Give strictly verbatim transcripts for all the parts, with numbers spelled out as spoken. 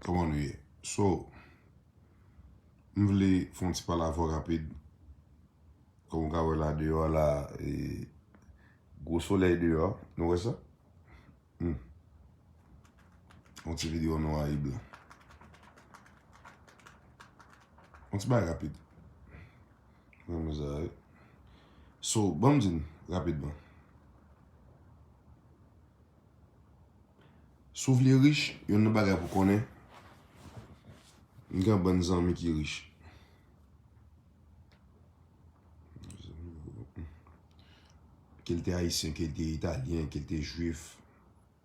Kòman nou ye? So, m vle fè yon ti pale avè w rapid. Kòm w ka wè la deyò la, e, gwo solèy deyò. Nou wè sa? Hmm. Yon ti videyo nwa e blan. Yon ti bagay rapid. Mwen, mwen, sa, wi. So, ban m di n rapidman. Si w vle rich, youn nan bagay pou konnen, m gen yon bann zanmi ki rich. Ke l te ayisyen, ke l te italyen, ke l te jwif.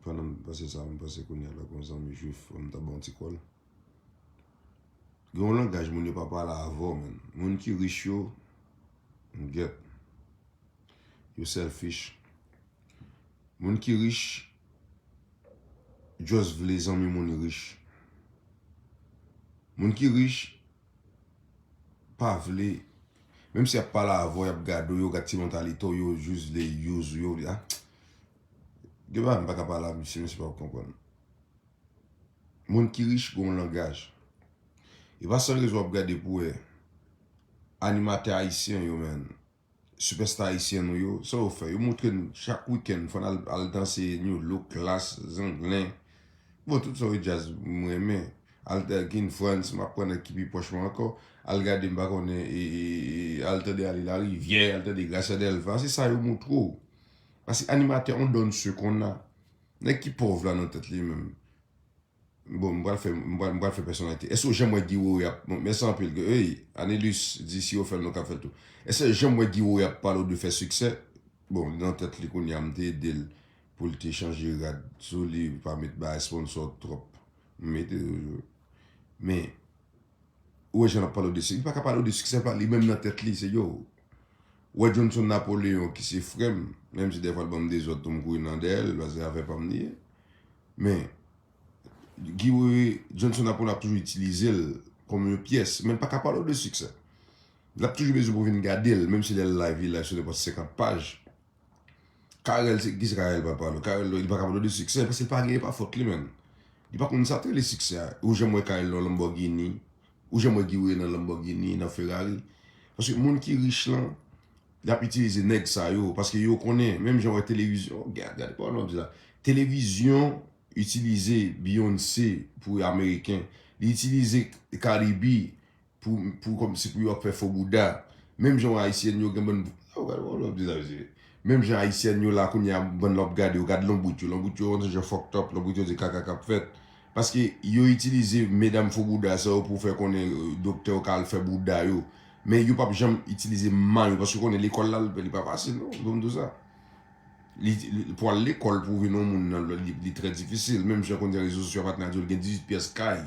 Pandan m panse sa, m panse kounye a la gon zanmi jwif, fò m ta ba w ti kòl. Gen yon langaj moun yo pa pale avè w, menn. Moun ki rich yo, m gèt. Yo selfish. Moun ki rich, just vle zanmi moun rich. Moun ki rich, pa vle, menm si y ap pale avè w, y ap gade w, yo gad ti mantalite w, yo just vle use w, yo vle, ah. Gen bagay m pa ka pale a misye, misye p ap konprann. Moun ki rich gen yon langaj. E pa san rezon w ap gade pou wè animatè ayisyen yo, menn. Sipèsta ayisyen nou yo, sa yo fè? Yo montre n chak wikenn, fò n al, al danse New Look, Klass, Zenglen. Bon, tout sa yo djaz m renmen. Al King France, m ap pran nèg ki pi pwòch mwen ankò. Al gade, m pa konnen, e, e, e, al tande Ale Larivière, al tande Gracia Delva. Se sa yo montre w. Paske animatè, on donne ce qu'on a. Nèg ki pòv la nan tèt li menm. Bon, m pral fè, m pral, m pral fè pèsonalite. Èske w janm wè Guy Wewe ap, bon, mèsi anpil. Ey, Anelus di si yo fè l, nou ka fè l tou. Èske w janm wè Guy Wewe ap pale w de fè siksè? Bon, li nan tèt li kounye a, m te ede l pou l te chanje rad sou li, pa met bagay sponsor twòp. M ede l toujou. Men, Ou wè jan l ap pale w de siksè. Li pa ka pale w de siksè pa li menm nan tèt li, se yo. Ou wè Johnson Napoléon ki se frè m, menm si dèfwa l ban m dezòd tou m kouri nan dèyè l, paske afè pa m li ye. Men, Guy Wewe, Johnson Napoléon ap toujou itilize l kòm yon pyès, men l pa ka pale w de siksè. L ap toujou bezwen pou w vin gade l, menm si lè l live, li live sou nenpòt senkant paj. Carel, se, kisa Carel pa pale? Carel, li pa ka pale de siksè, paske li pa gen, e pa fòt li, menn. Li pa konn sa t rele siksè a. Ou janm wè Carel nan Lamborghini? Ou janm wè Guy Wewe nan Lamborghini, nan Ferrari? Paske moun ki rich lan, l ap itilize nèg sa yo, paske yo konnen, menm jan wè televizyon, gad, gad, pa w di la. Televizyon itilize Beyoncé pou ameriken. Li itilize Cardi B pou, pou kòmsi pou yo ap fè fo bouda. Menm jan ayisyen yo gen bann, oh, gade, oh, lòt bizaj, mesye. Menm jan ayisyen yo la kounye a, bann lòt gade yo, gad lanbout yo, lanbout yo, yon jan fucked up, lanbout yo di kaka k ap fèt. Paske yo itilize medam fo bouda sa yo pou fè konnen, euh, doktè yo ka al fè bouda yo. Men yo p ap janm itilize man yo, paske yo konnen lekòl la, li pa fasil, non, pou m di w sa. Li, li, pou al lekòl, pou w vin yon moun nan, li, li trè difisil. Menm jan kounye a rezo sosyo a patnè a di w, li gen dizuit pyès kay.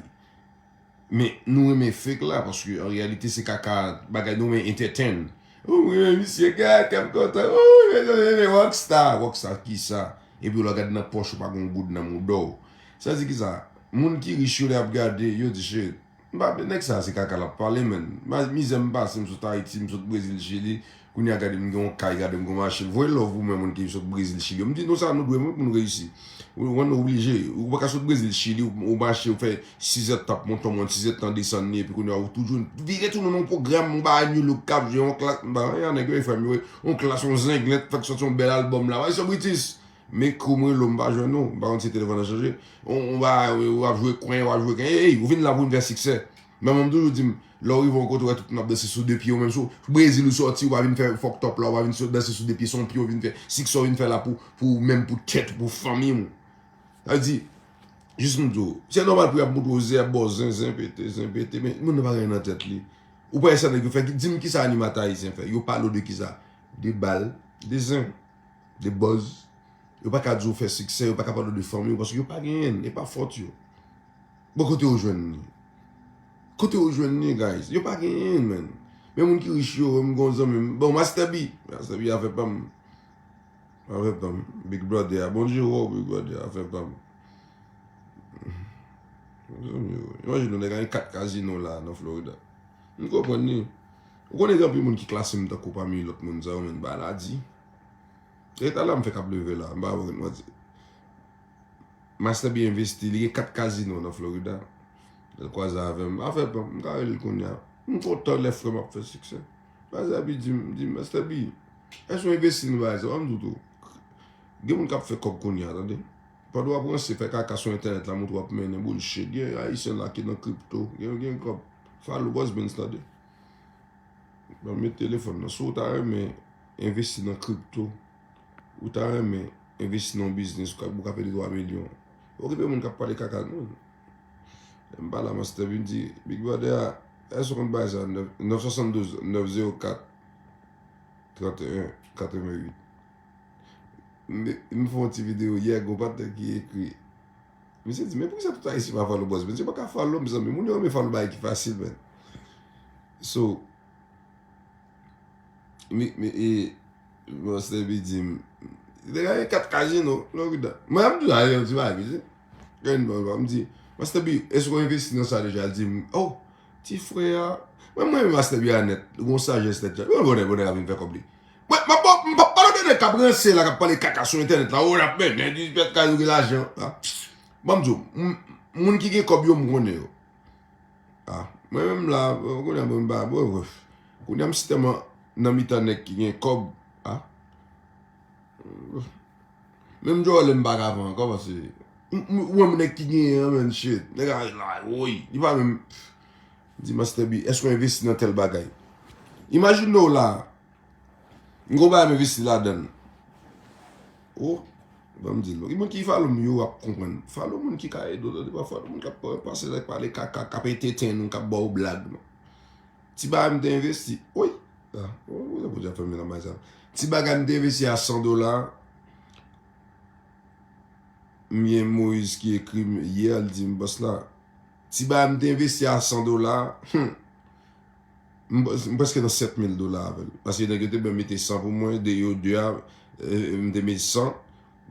Men nou renmen fake la, paske an reyalite se kaka bagay nou renmen entertain. Ou renmen misye, gad, kè m kontan. Ou renmen, renmen, renmen rockstar, rockstar kisa? Epi w la gade nan pòch ou pa gen yon goud nan mouda w. Sa di kisa? Moun ki rich yo lè y ap gade, yo di shit. M pa, nèg sa se kaka l ap pale, menn. Ma-, mizè m pase, m sot Ayiti, m sot Brezil, Chili. Kounye a gade m gen yon kay, gade m gen yon machin. Voye love pou mwen, moun ki sot Brezil, Chili. M di nou sa nou dwe, mwen, pou nou reyisi. Ou, ou, nou oblije. Ou pa ka sot Brezil, Chili, ou, ou mache, ou fè sizèdtan ap monte yon mòn, sizèdtan desann li, epi kounye a ou toujou vire tounen nan yon pwogram, yon bagay New Look k ap jwe, yon Klass, m pa, yon nèg yo, frè m yo, yon Klass, yon Zenglen, fèk sòti yon bèl albòm la. Why so British? Men kou m rele w, m pa jwenn ou, m pa konn si telefòn nan chanje. Ou, ou pa, w ap jwe kwen, w ap jwe kwen. Ey, ey, ou vin la pou vin fè siksè. Manman m toujou di m, lè w rive yon kote, w wè tout moun ap danse sou de pye, ou menm sou Brezil ou sòti, ou pa vin fè fucked up la, ou pa vin sou, danse sou de pye, se yon pye w vin fè, siksè w vin fè la pou, pou ou menm, pou tèt ou, pou fanmi w. Sa vle di, jis m di w, se nòmal pou y ap montre w zè, bò, zen, zen pete, zen pete, men moun nan pa gen nan tèt li. Ou pa wè sa nèg yo fè, di m kisa animatè ayisyen fè, yo pale w de kisa? De bal, de zen, de buzz. Yo pa ka di w fè siksè, yo pa ka pale w de fanmi w, paske yo pa genyen, e pa fòt yo. Bon, kote yo jwenn li? Kote yo jwenn li, guys? Yo pa genyen, menn. Men moun ki rich yo, m gon zanmi m, bon, Master B, Master B afè pa m. Afè pa m. Big Brother a, Bondye wè w, Big Brother, afè pa m. Zanmi yo, imajine w, nèg a gen kat kazino la, nan Florida. M konprann li. Ou konnen gen anpil moun ki klase m tankou pami lòt moun sa yo, menn, bagay la di. E talè m fè k ap leve la, m pa ba w manti. Master B envesti, li gen kat kazino nan Florida. L kwaze avè m. Afè pa m, m ka rele l kounye a. M kontan lè frè m ap fè siksè. Master P di m, di m, Master P, èske w envesti nan bagay sa? Ban m di w tou. Gen moun k ap fè kòb kounye a, tande. Pandan w ap ranse, fè kaka sou entènèt la, montre w ap mennen bullshit. Gen Ayisyen la ki nan kripto. Gen, gen kòb. Follow Boss Benz, tande. Ban m met telefòn nan. Si w ta renmen envesti nan kripto, ou ta renmen envesti nan yon biznis, ou ka, ou ka pèdi twa milyon. Okipe moun k ap pale kaka, non. M pa la, Master P, m di, Big Brother, èske w konn bagay sa? Nèf, nèf swasann douz, nèf zewo kat, trannteyen, katreventuit. M, m fè yon ti videyo yè, gon patnè ki ekri. Misye di, "Men poukisa tout Ayisyen pa follow Boss Benz?" Misye pa ka follow, mezanmi. Moun yo renmen follow bagay ki fasil, men. So, mi, mi, e, Master P di m, li te gade kat kazino, Florida. Mwen, m di, "A, yon ti bagay, misye." Gen yon bagay, m di, "Master P, èske w envesti nan sa deja?" Li di m, "Oh, ti frè a." Mwen, mwen, Master P a nèt, gon sajès nèt, jan. Mwen, bonè, bonè, a vin fè kòb li. Mwen, m ap, m ap pale de nèg k ap ranse la, k ap pale kaka sou entènèt la, o, n ap mennen, di pèt kay ou gen lajan. A. Ban m di w, m, moun ki gen kòb yo, m konnen yo. A, mwen menm la, kounye a mwen ba, bon, bref. Kounye a m si tèlman nan mitan nèg ki gen kòb. A. Menm djòlè m pa ka pran ankò, paske m, m, ou wè m nèg ki genyen an, man, shit. Nèg a la, woy, li pa menm di Master P, èske w envesti nan tèl bagay? Imajine w la, m gon bagay m envesti ladan l. O, ban m di l. Gen moun ki follow m yo ap konprann. Follow moun ki ka ede w, tande, pa follow moun k ap pase lè k pale kaka, k ap entetennen w, k ap ba w blag, non. Ti bagay m te envesti. Wi. A, ou, ou, ou deja fè m nan bagay sa. Ti bagay m te envesti a san dola. M gen Moïse ki ekri m yè, l di m, "Bòs la, ti bagay m te envesti a san dola, hmm, m, m prèske nan sèt mil dola avè l." Paske nèg yo te ban m mete san pou mwen, de yo de a, e, m te met san,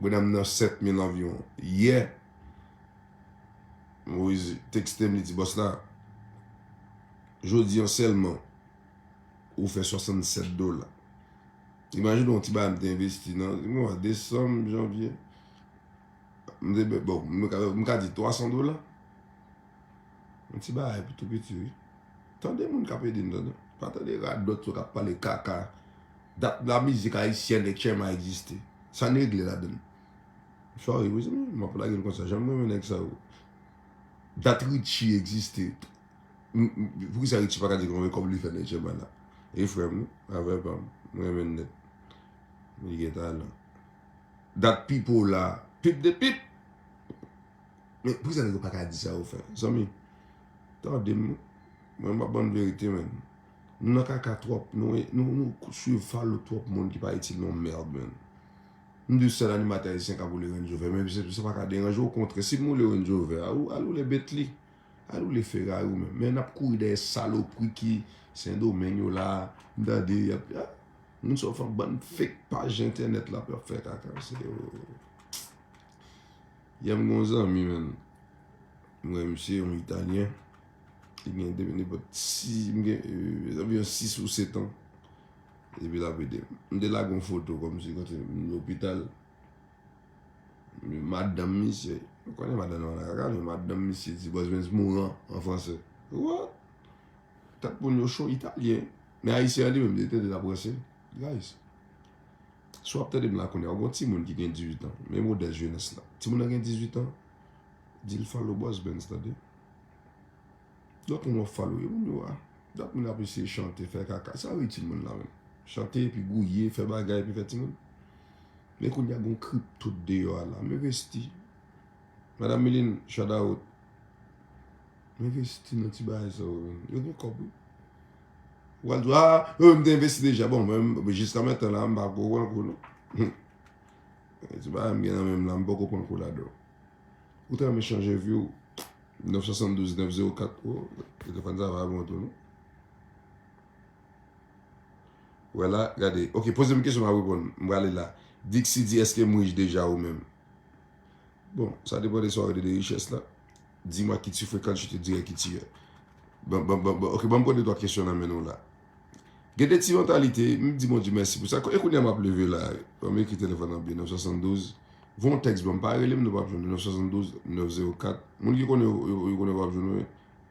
kounye a m nan sèt mil anviwon. Yè, Moïse tekste m, li di, "Bòs la, jodi an sèlman, ou fè swasannsèt dola." Imajine w, yon ti bagay m te envesti nan mwa desanm, janvye. M te, bon, m ka, m ka di twa san dola. Yon ti bagay pou tou piti, wi. Tande moun k ap ede n, tande. Pa tande radòt yo k ap pale kaka. Dat lamizik ayisyèn etcetera egziste. Sa n regle ladan l? Sorry, wi, m ap lage l konsa. Jan m renmen nèg sa yo. Dat Richie egziste. M, m, poukisa Richie pa ka di konbyen kòb li fè nan etcetera la? E frè m, wi, avè pa m. M renmen l nèt. Li gen talan. Dat Pipo la. Pip de pip. Men poukisa nèg yo pa ka di sa yo fè? Zanmi, tande m, mwen m ap ban n verite, men. Nou nan kaka twòp, nou, nou, nou swiv follow twòp moun ki pa itil yon mèd, men. M di sèl animatè ayisyen k ap woule Range Rover, men se, sa pa ka deranje w, okontrè, si m woule Range Rover, al, al woule Bentley, al woule Ferrari ou menm. Men n ap kouri dèyè salopri ki Sendomeng yo la, m tande y ap, ah, moun sa yo fè yon bann fake paj entènèt la pou y ap fè kaka, se, oh. Yè m gen yon zanmi, men. M wè misye, yon Italyen. Li gen de, nenpòt sis, m gen, euh, anviwon sis ou sèt an. Epi l ap ede m. M te lage yon foto kòmsi kote m lopital. Madanm misye, ou konnen madanm nan kaka, men madanm misye di Boss Benz mourant an fransè. What? Tèt moun yo cho, Italyen. Men Ayisyen an li menm, li tande l ap ranse. Guys, si w ap tande m la kounye a, ou gon timoun ki gen dizuit an. Men modèl jenès la. Timoun nan gen dizuit an, di l follow Boss Benz, tande. Lòt moun w ap follow yo, moun yo a. Lòt moun ap eseye chante, fè kaka. Sa yo itil moun la menm. Chante epi gouye, fè bagay epi fè timoun. Men kounye a gon kripto deyò a la. M envesti. Madanm Miline, shout out. M envesti nan ti bagay sa yo, menm. Yo gen kòb, wi. Ou al di, ah, yo, m te envesti deja. Bon, mwen, jiska mentan la, m pa ko pran kou, non. Ti bagay m gen nan men m la, m poko pran kou ladan. Ou ta renmen chanje vi w? Nèf swasann douz, nèf zewo kat. Oh, telefòn sa va bon tou, non? Wè la, gade. Ok, poze m kesyon, m a reponn. M prale la. Dixie di, èske m rich deja ou menm? Bon, sa depann de sa w rele de richès la. Dis-moi qui tu fréquentes, je te dirai qui tu es. Bon, bon, bon, bon. Ok, ban m pran de twa kesyon nan men nou la. Gen de ti mantalite, m di Bondye mèsi pou sa. E kounye a m ap leve la, ban m ekri telefòn nan byen, nèf swasann douz. Voye yon tèks ban m, pa rele m, nou p ap jwenn nou, nèf swasann douz, nèf zewo kat. Moun ki konnen yo, yo, yo konnen yo p ap jwenn nou, wi.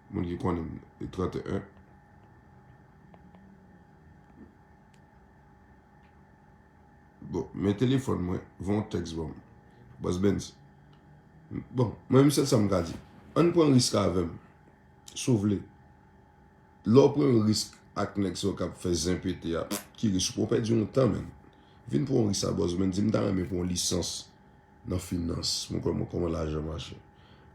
Moun ki konnen m, e trannteyen. Bon, men telefòn mwen, voye yon tèks ban m. Boss Benz. Bon, mwen menm sèl sa m ka di. Ann pran risk avè m. Si w vle. Lè w pran risk ak nèg sa yo k ap fè zen pete a, ki risk ou pran, w pèdi yon tan, menn. Vin pran yon risk a Boss Benz, di m ta renmen pran yon lisans nan finans. Mwen kwè mwen kòman lajan mache.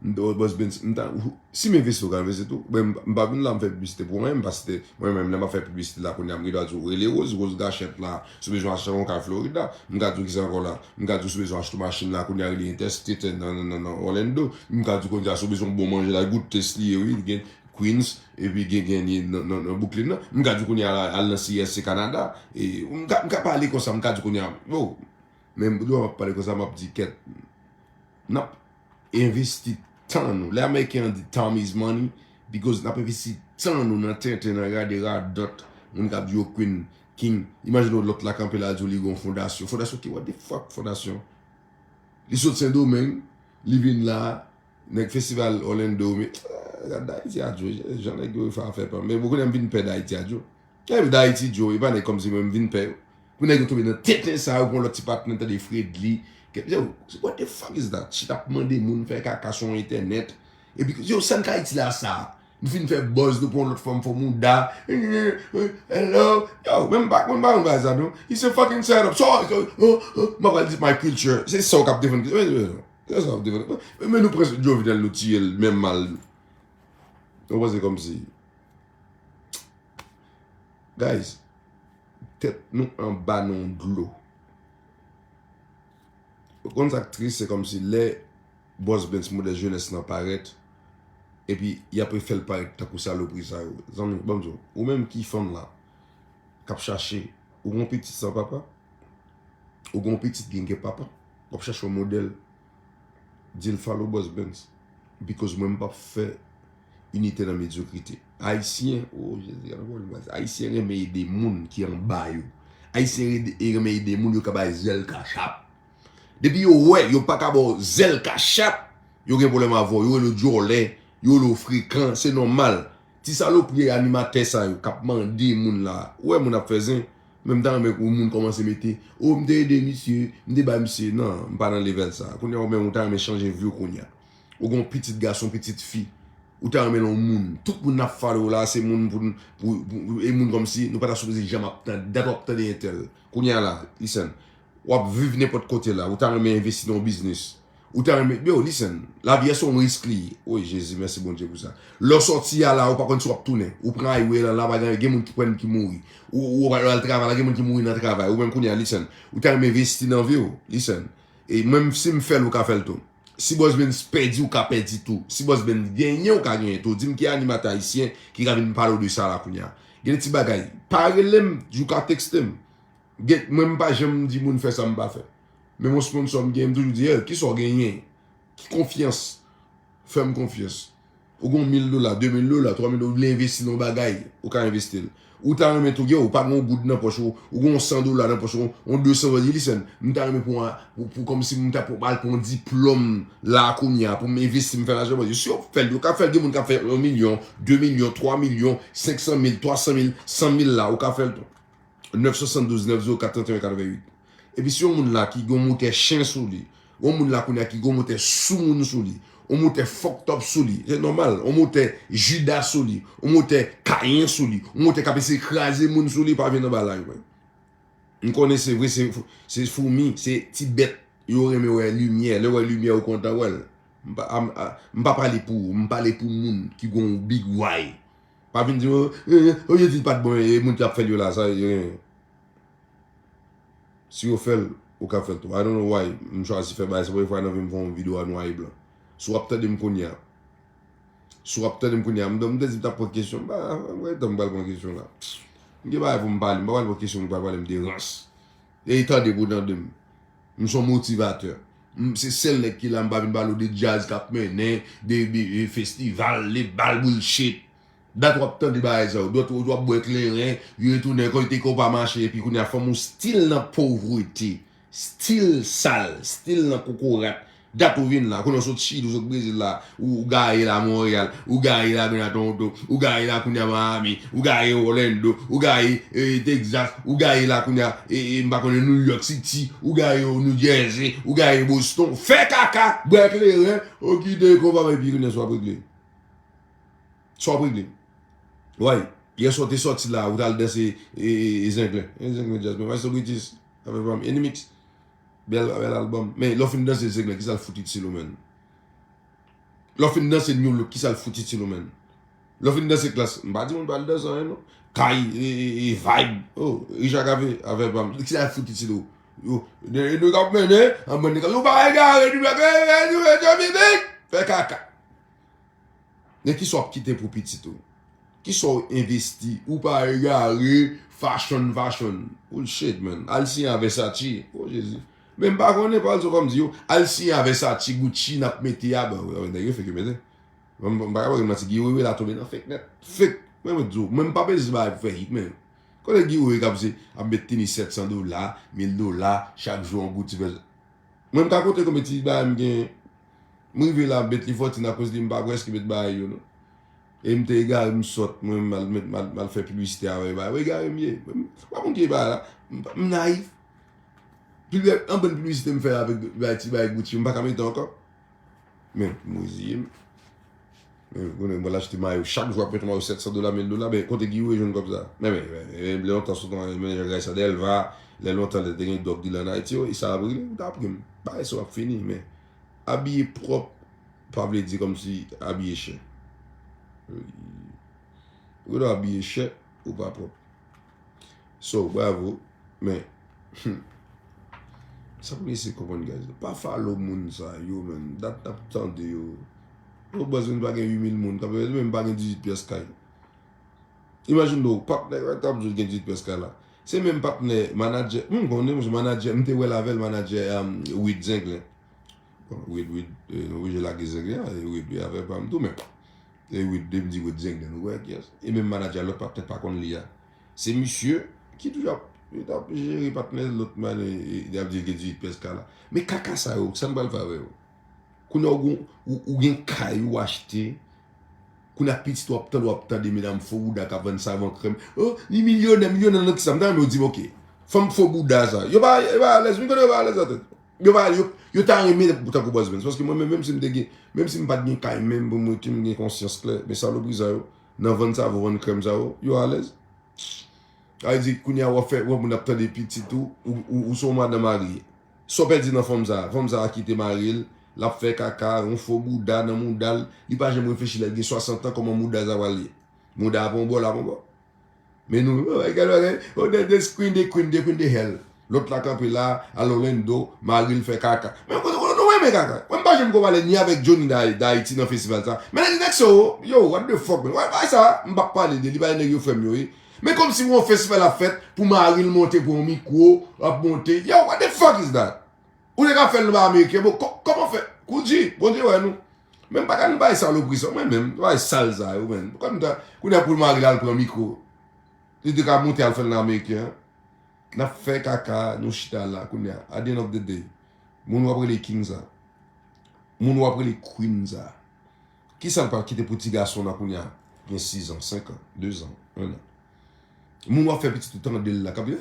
M di, oh, Boss Benz, m ta, si m envesti, ou ka envesti tou. Men m, m pa vin la, m fè piblisite pou anyen, m pa site, mwen menm, lè m ap fè piblisite la, kounye a, m gen dwa di w, rele Rose, Rose Gachèt la, si w bezwen achte yon kay Florida, m ka di w kisa ankò la, m ka di w si w bezwen achte yon machin la, kounye a, rele Interstate nan, nan, nan, nan Orlando, m ka di w kounye a, si w bezwen yon bon manje la, Good Taste li ye, wi, li gen Queens, epi gen, gen li nan, nan, nan Brooklyn nan, m ka di w kounye a, al nan C S C Canada, e, m ka, m ka pale konsa, m ka di w kounye a, yo, men lè m ap pale konsa, m ap di, kèt, n ap envesti tan nou. Lè Ameriken an di time is money, because n ap envesti tan nou nan tenten, nan gade radòt, moun k ap di yo queen, king. Imajine w lòt la kanpe la, di w li gon fondasyon. Fondasyon ki, what the fuck, fondasyon? Li sot Sendomeng, li vin la, nèg festival Orlando, men, ah, gad Dayiti a Djo, jan nèg yo fè afè pa m. Men, bon, kounye a m vin pè Dayiti a Djo. Epi Dayiti Djo, e pa nèg kòmsi mwen m vin pè yo. Pou nèg yo tonbe nan tenten sa, yo pran lòt ti patnè, tande Fredly. Yo, what the fuck is that? Chita ap mande moun fè kaka sou entènèt. Epi, yo, sa n ka itile a sa? Nou fin fè buzz, nou pran lòt fanm fò mouda. Hello. Yo, men m pa, mwen pa konn bagay sa, non. It's a fucking setup. So, so, oh, oh, m pa pral di my culture. Se sa w k ap defann. Se sa w ap defann. Men nou pran Jovenel, nou tiye l, menm mal. Ou panse kòmsi. Guys, tèt nou anba nan yon dlo. Ou konn sa k tris, se kòmsi lè Boss Benz modèl jenès lan parèt, epi y ap refè l parèt tankou salopri sa yo. Zanmi, ban m di w, ou menm ki fanm la, k ap chache, ou gon pitit san papa, ou gon pitit ki gen papa, w ap chache yon modèl, di l follow Boss Benz. Because mwen m p ap fè inite nan medyokrite. Ayisyen, oh Jezi, gade yon Ayisyen renmen ede moun ki anba yo. Ayisyen ede, renmen ede moun yo ka bay zèl kachap. Depi yo wè, yo pa ka ba w zèl kachap, yo gen pwoblèm avè w, yo rele w djòlè, yo rele w frekan, se nòmal. Ti salopri animatè sa yo k ap mande moun la, ou wè moun ap fè zen, men m ta renmen pou moun kòmanse mete, oh, m te ede misye, m te bay misye. Non, m pa nan level sa. Kounye a ou menm ou ta renmen chanje vi w kounye a. Ou gen yon pitit gason, pitit fi. Ou ta renmen l yon moun. Tout moun n ap follow la, se moun pou, pou, pou, e moun kòmsi nou pa ta sipoze janm ap tande, dat w ap tande entèl. Kounye a la, listen, w ap viv nenpòt kote la, ou ta renmen envesti nan yon biznis. Ou ta renmen, yo, listen, lavi a se yon risk li ye. Oy, Jezi, mèsi Bondye pou sa. Lè w sòti a la, ou pa konn si w ap tounen. Ou pran highway la, la pa gen, gen moun ki pran ki mouri. Ou, ou al travay la, gen moun ki mouri nan travay. Ou menm kounye a, listen, ou ta renmen envesti nan vi w, listen. E mwen, si m fè l, ou ka fè l tou. Si Boss Benz pèdi, ou ka pèdi tou. Si Boss Benz genyen, ou ka genyen tou. Di m ki animatè ayisyen ki ka vin pale w de sa la kounye a. Gen de ti bagay. Pa rele m, di w ka tekste m. Gen, mwen, m pa janm di moun fè sa m pa fè. Men yon sponsor m genyen, m toujou di, hey, kisa w genyen? Ki konfyans? Fè m konfyans. Ou gen mil dola, de mil dola, twa mil dola, ou vle envesti nan yon bagay, ou ka envesti l. Ou ta renmen tou, yo, ou pa gen yon goud nan pòch ou, ou gen yon san dola nan pòch ou, yon de san dola, di, listen, m ta renmen pou, pou, pou kòmsi m ta pou al pou yon diplòm la kounye a, pou m envesti, m fè lajan, paske si yo fè l, yo ka fè l, gen moun k ap fè yon milyon, de milyon, twa milyon, senk san mil, twa san mil, san mil la, ou ka fè l tou. Nèf swasanndouz, nèf zewo kat, trannteyen, katreventuit. Epi si yon moun la ki gen yon motè chen sou li, yon moun la kounye a ki gen yon motè soumoun sou li, yon motè fucked up sou li, se nòmal, yon motè Jida sou li, yon motè Kayen sou li, yon motè k ap eseye kraze moun sou li, pa vin anba live mwen. M konnen se vre, se, se foumi, se ti bèt, yo renmen wè limyè, lè yo wè limyè, yo kontan wè l. M pa, a, a, m pa pale pou ou, m pale pou moun ki gen yon big why. Pa vin di, oh, eh, eh, oh, yo di l pa t bon, e moun ki ap fè l yo la, sa, eh. Si yo fè l, ou ka fè l tou. I don't know why m chwazi fè bagay sa. Premye fwa nan vi m fè yon videyo a nwa e blan. Si w ap tande m kounye a, si w ap tande m kounye a, m, m te di m t ap pran kesyon, m pa, m pa, m pral pran kesyon la. M gen bagay pou m pale, m pa pral pran kesyon, m pral pale m de rans. E tande pou tande m. M se yon motivatè. M se sèl nèg ki la, m pa vin pale w de djaz k ap mennen, de, de, de festival, de bal bullshit. Dat w ap tande bagay sa yo. Dat w ap bwè kleren, yo retounen kote ke w pa mache, epi kounye a fanm ou still nan povrete, still sal, still nan kokorat. Dat ou vin la, kounye a w sot Chili, w sot Brezil la, ou, ou gaye la Montréal, ou gaye la kounye a Toronto, ou gaye la kounye a Miami, ou gaye Orlando, ou gaye, eh, Texas, ou gaye la kounye a, eh, eh, m pa konnen New York City, ou gaye New Jersey, ou gaye Boston, fè kaka, bwè kleren, ou kite konpa epi kounye a sa w ap regle. Sa w ap regle. Way, yè swa w te sòti la, ou t al danse, eh, eh, eh, Zenglen. Eh, Zenglen Jazz, men Maestro Britis, avè pa m, Enimix. Bèl, bèl albòm. Men lè w fin danse Zenglen, kisa l fout itil ou, menn? Lè w fin danse New Look, kisa l fout itil ou, menn? Lè w fin danse Klass, m pa di moun pa al danse anyen, non. Kay, e, e, e, Vibe. Oh, Richard Cavé, avè pa m. Kisa l fout itil ou? Yo, de, de k ap mennen, an bann nèg, yo pa egare, di blòk, e, e, e, e, e, e, fè kaka. Men kisa w ap kite pou pitit ou? Kisa w envesti? Ou pa egare, fashion, fashion. Bullshit, man. Al siyen a Versace. Oh, Jezi. Men m pa konnen, pa al sou fòm di yo. Al siyen a Versace, Gucci, n ap mete a. Bon, nèg yo fake yo mete. M, m pa ka ba yo manti, Guy Wewe la tonbe nan fake nèt. Fake. Mwen, mwen di w, mwen, m pa bezwen bagay pou fè hit, men. Kote Guy Wewe k ap se, ap met tenis sèt san dola, mil dola, chak jou yon Gucci vès. Mwen, m ka konte konbyen ti bagay m genyen. M rive la, Bentley fourteen akoz li, m pa prèske met bagay yo, non. E m te egare, m sòt, mwen, m al met, m al, m al fè piblisite avè bagay. Mwen egare m ye. Mwen, m pa moun ki bagay la. M, m nayif. Pibli-, anpil piblisite m fè avèk bagay, ti bagay Gucci, m pa ka mete ankò. Men, m reziye m. Men, konnen mwen al achte mayo. Chak jou ap mete mayo sèt san dola, mil dola. Men, kote Guy Wewe jwenn kòb sa? Men, men, men, men, lè lontan sou tan, men, Jean Grace Delva, lè lontan, lè te gen Doc Dylan Ayiti, wi, sa ap regle, ou ta pran m. Bagay sa ap fini, men abiye pwòp, pa vle di kòmsi abiye chè. Ou dwe abiye chè, ou pa pwòp. So, bravo. Men, hmm, sa pou eseye konprann, guys. Pa follow moun sa yo, man. Dat n ap tande yo. Yo buzz, moun pa gen uit mil moun k ap, menm pa gen dizuit pyès kay. Imajine w, patnè, wè, t ap di w gen dizuit pyès kay la. Se menm patnè, manadjè, m konnen, monchè, manadjè, m te wè l avè l, manadjè, um, Wid Zenglen. Bon, Wid, Wid, eh, nou oblije lage Zenglen, eh, Wid, Wid, avè pa m tou, men. E Wid, de m di Wid Zenglen, nou wè kiyès. E menm manadjè lòt patnè pa konn li a. Se misye ki toujou ap, li t ap jere patnè lòt manadjè, li ap di l gen dizuit pyès kay la. Men kaka sa yo, sa n pral fè avè yo? Kounye a ou gon, ou, ou gen kay ou achte, kounye a pitit ou ap tande, w ap tande medam fo bouda k ap vann sav an krèm. Oh, li milyonè, milyonè nan kisa? M ta renmen w di m, oke. Fanm fo bouda sa. Yo pa, yo pa alèz, m konnen yo pa alèz nan tèt. Yo pa, yo, yo ta renmen tankou Buzz Benz. Paske mwen menm, menm si m te gen, menm si m pa t gen kay menm pou mwen, ki m gen konsyans klè, men salopri sa yo, nan vann sav, vann krèm sa yo, yo alèz. Sa vle di, kounye a w ap fè, w ap moun ap tande pitit ou, ou, ou, ou se yon madanm marye. Sa w pèdi nan fanm sa a? Fanm sa a kite mari l, l ap fè kaka, yon fo bouda nan mouda l, li pa janm reflechi lè l gen swasant an, kòman mouda sa pral ye? Mouda a pa yon bò, l ap yon bò. Men nou, oh, gade bagay, oh, the, the queen, the queen, the queen de hell. Lòt la kanpe la, al Orlando, mari l fè kaka. Men kote, kote nou renmen kaka? Mwen m pa janm ko pale ni avèk Johnny da, da Ayiti nan festival sa. Men nèg sa yo, yo, what the fuck, man? Wè, bagay sa, m p ap pale de li, bagay nèg yo frè m yo ye. Men kòmsi yon festival ap fèt, pou mari l monte, pou yon mikwo, ap monte. Yo, what the fuck is that? Ou te ka fè l nan ba ameriken, bon, kò-, kòman fè? Koudji, Bondye wè nou. Men m pa ka nan bagay salopri sa, mwen menm, bagay sal sa yo, men. Kòm ta, kounye a pou mari l al pran mikwo. Li te ka monte al fè l nan ameriken an. N ap fè kaka, nou chita la, kounye a. At the end of the day, moun w ap rele king sa. Moun w ap rele queen sa. Kisa l pral kite pou ti gason nan kounye a? Gen sis an, senk an, de zan, en an. Moun w ap fè pitit ou tande l la, k ap di,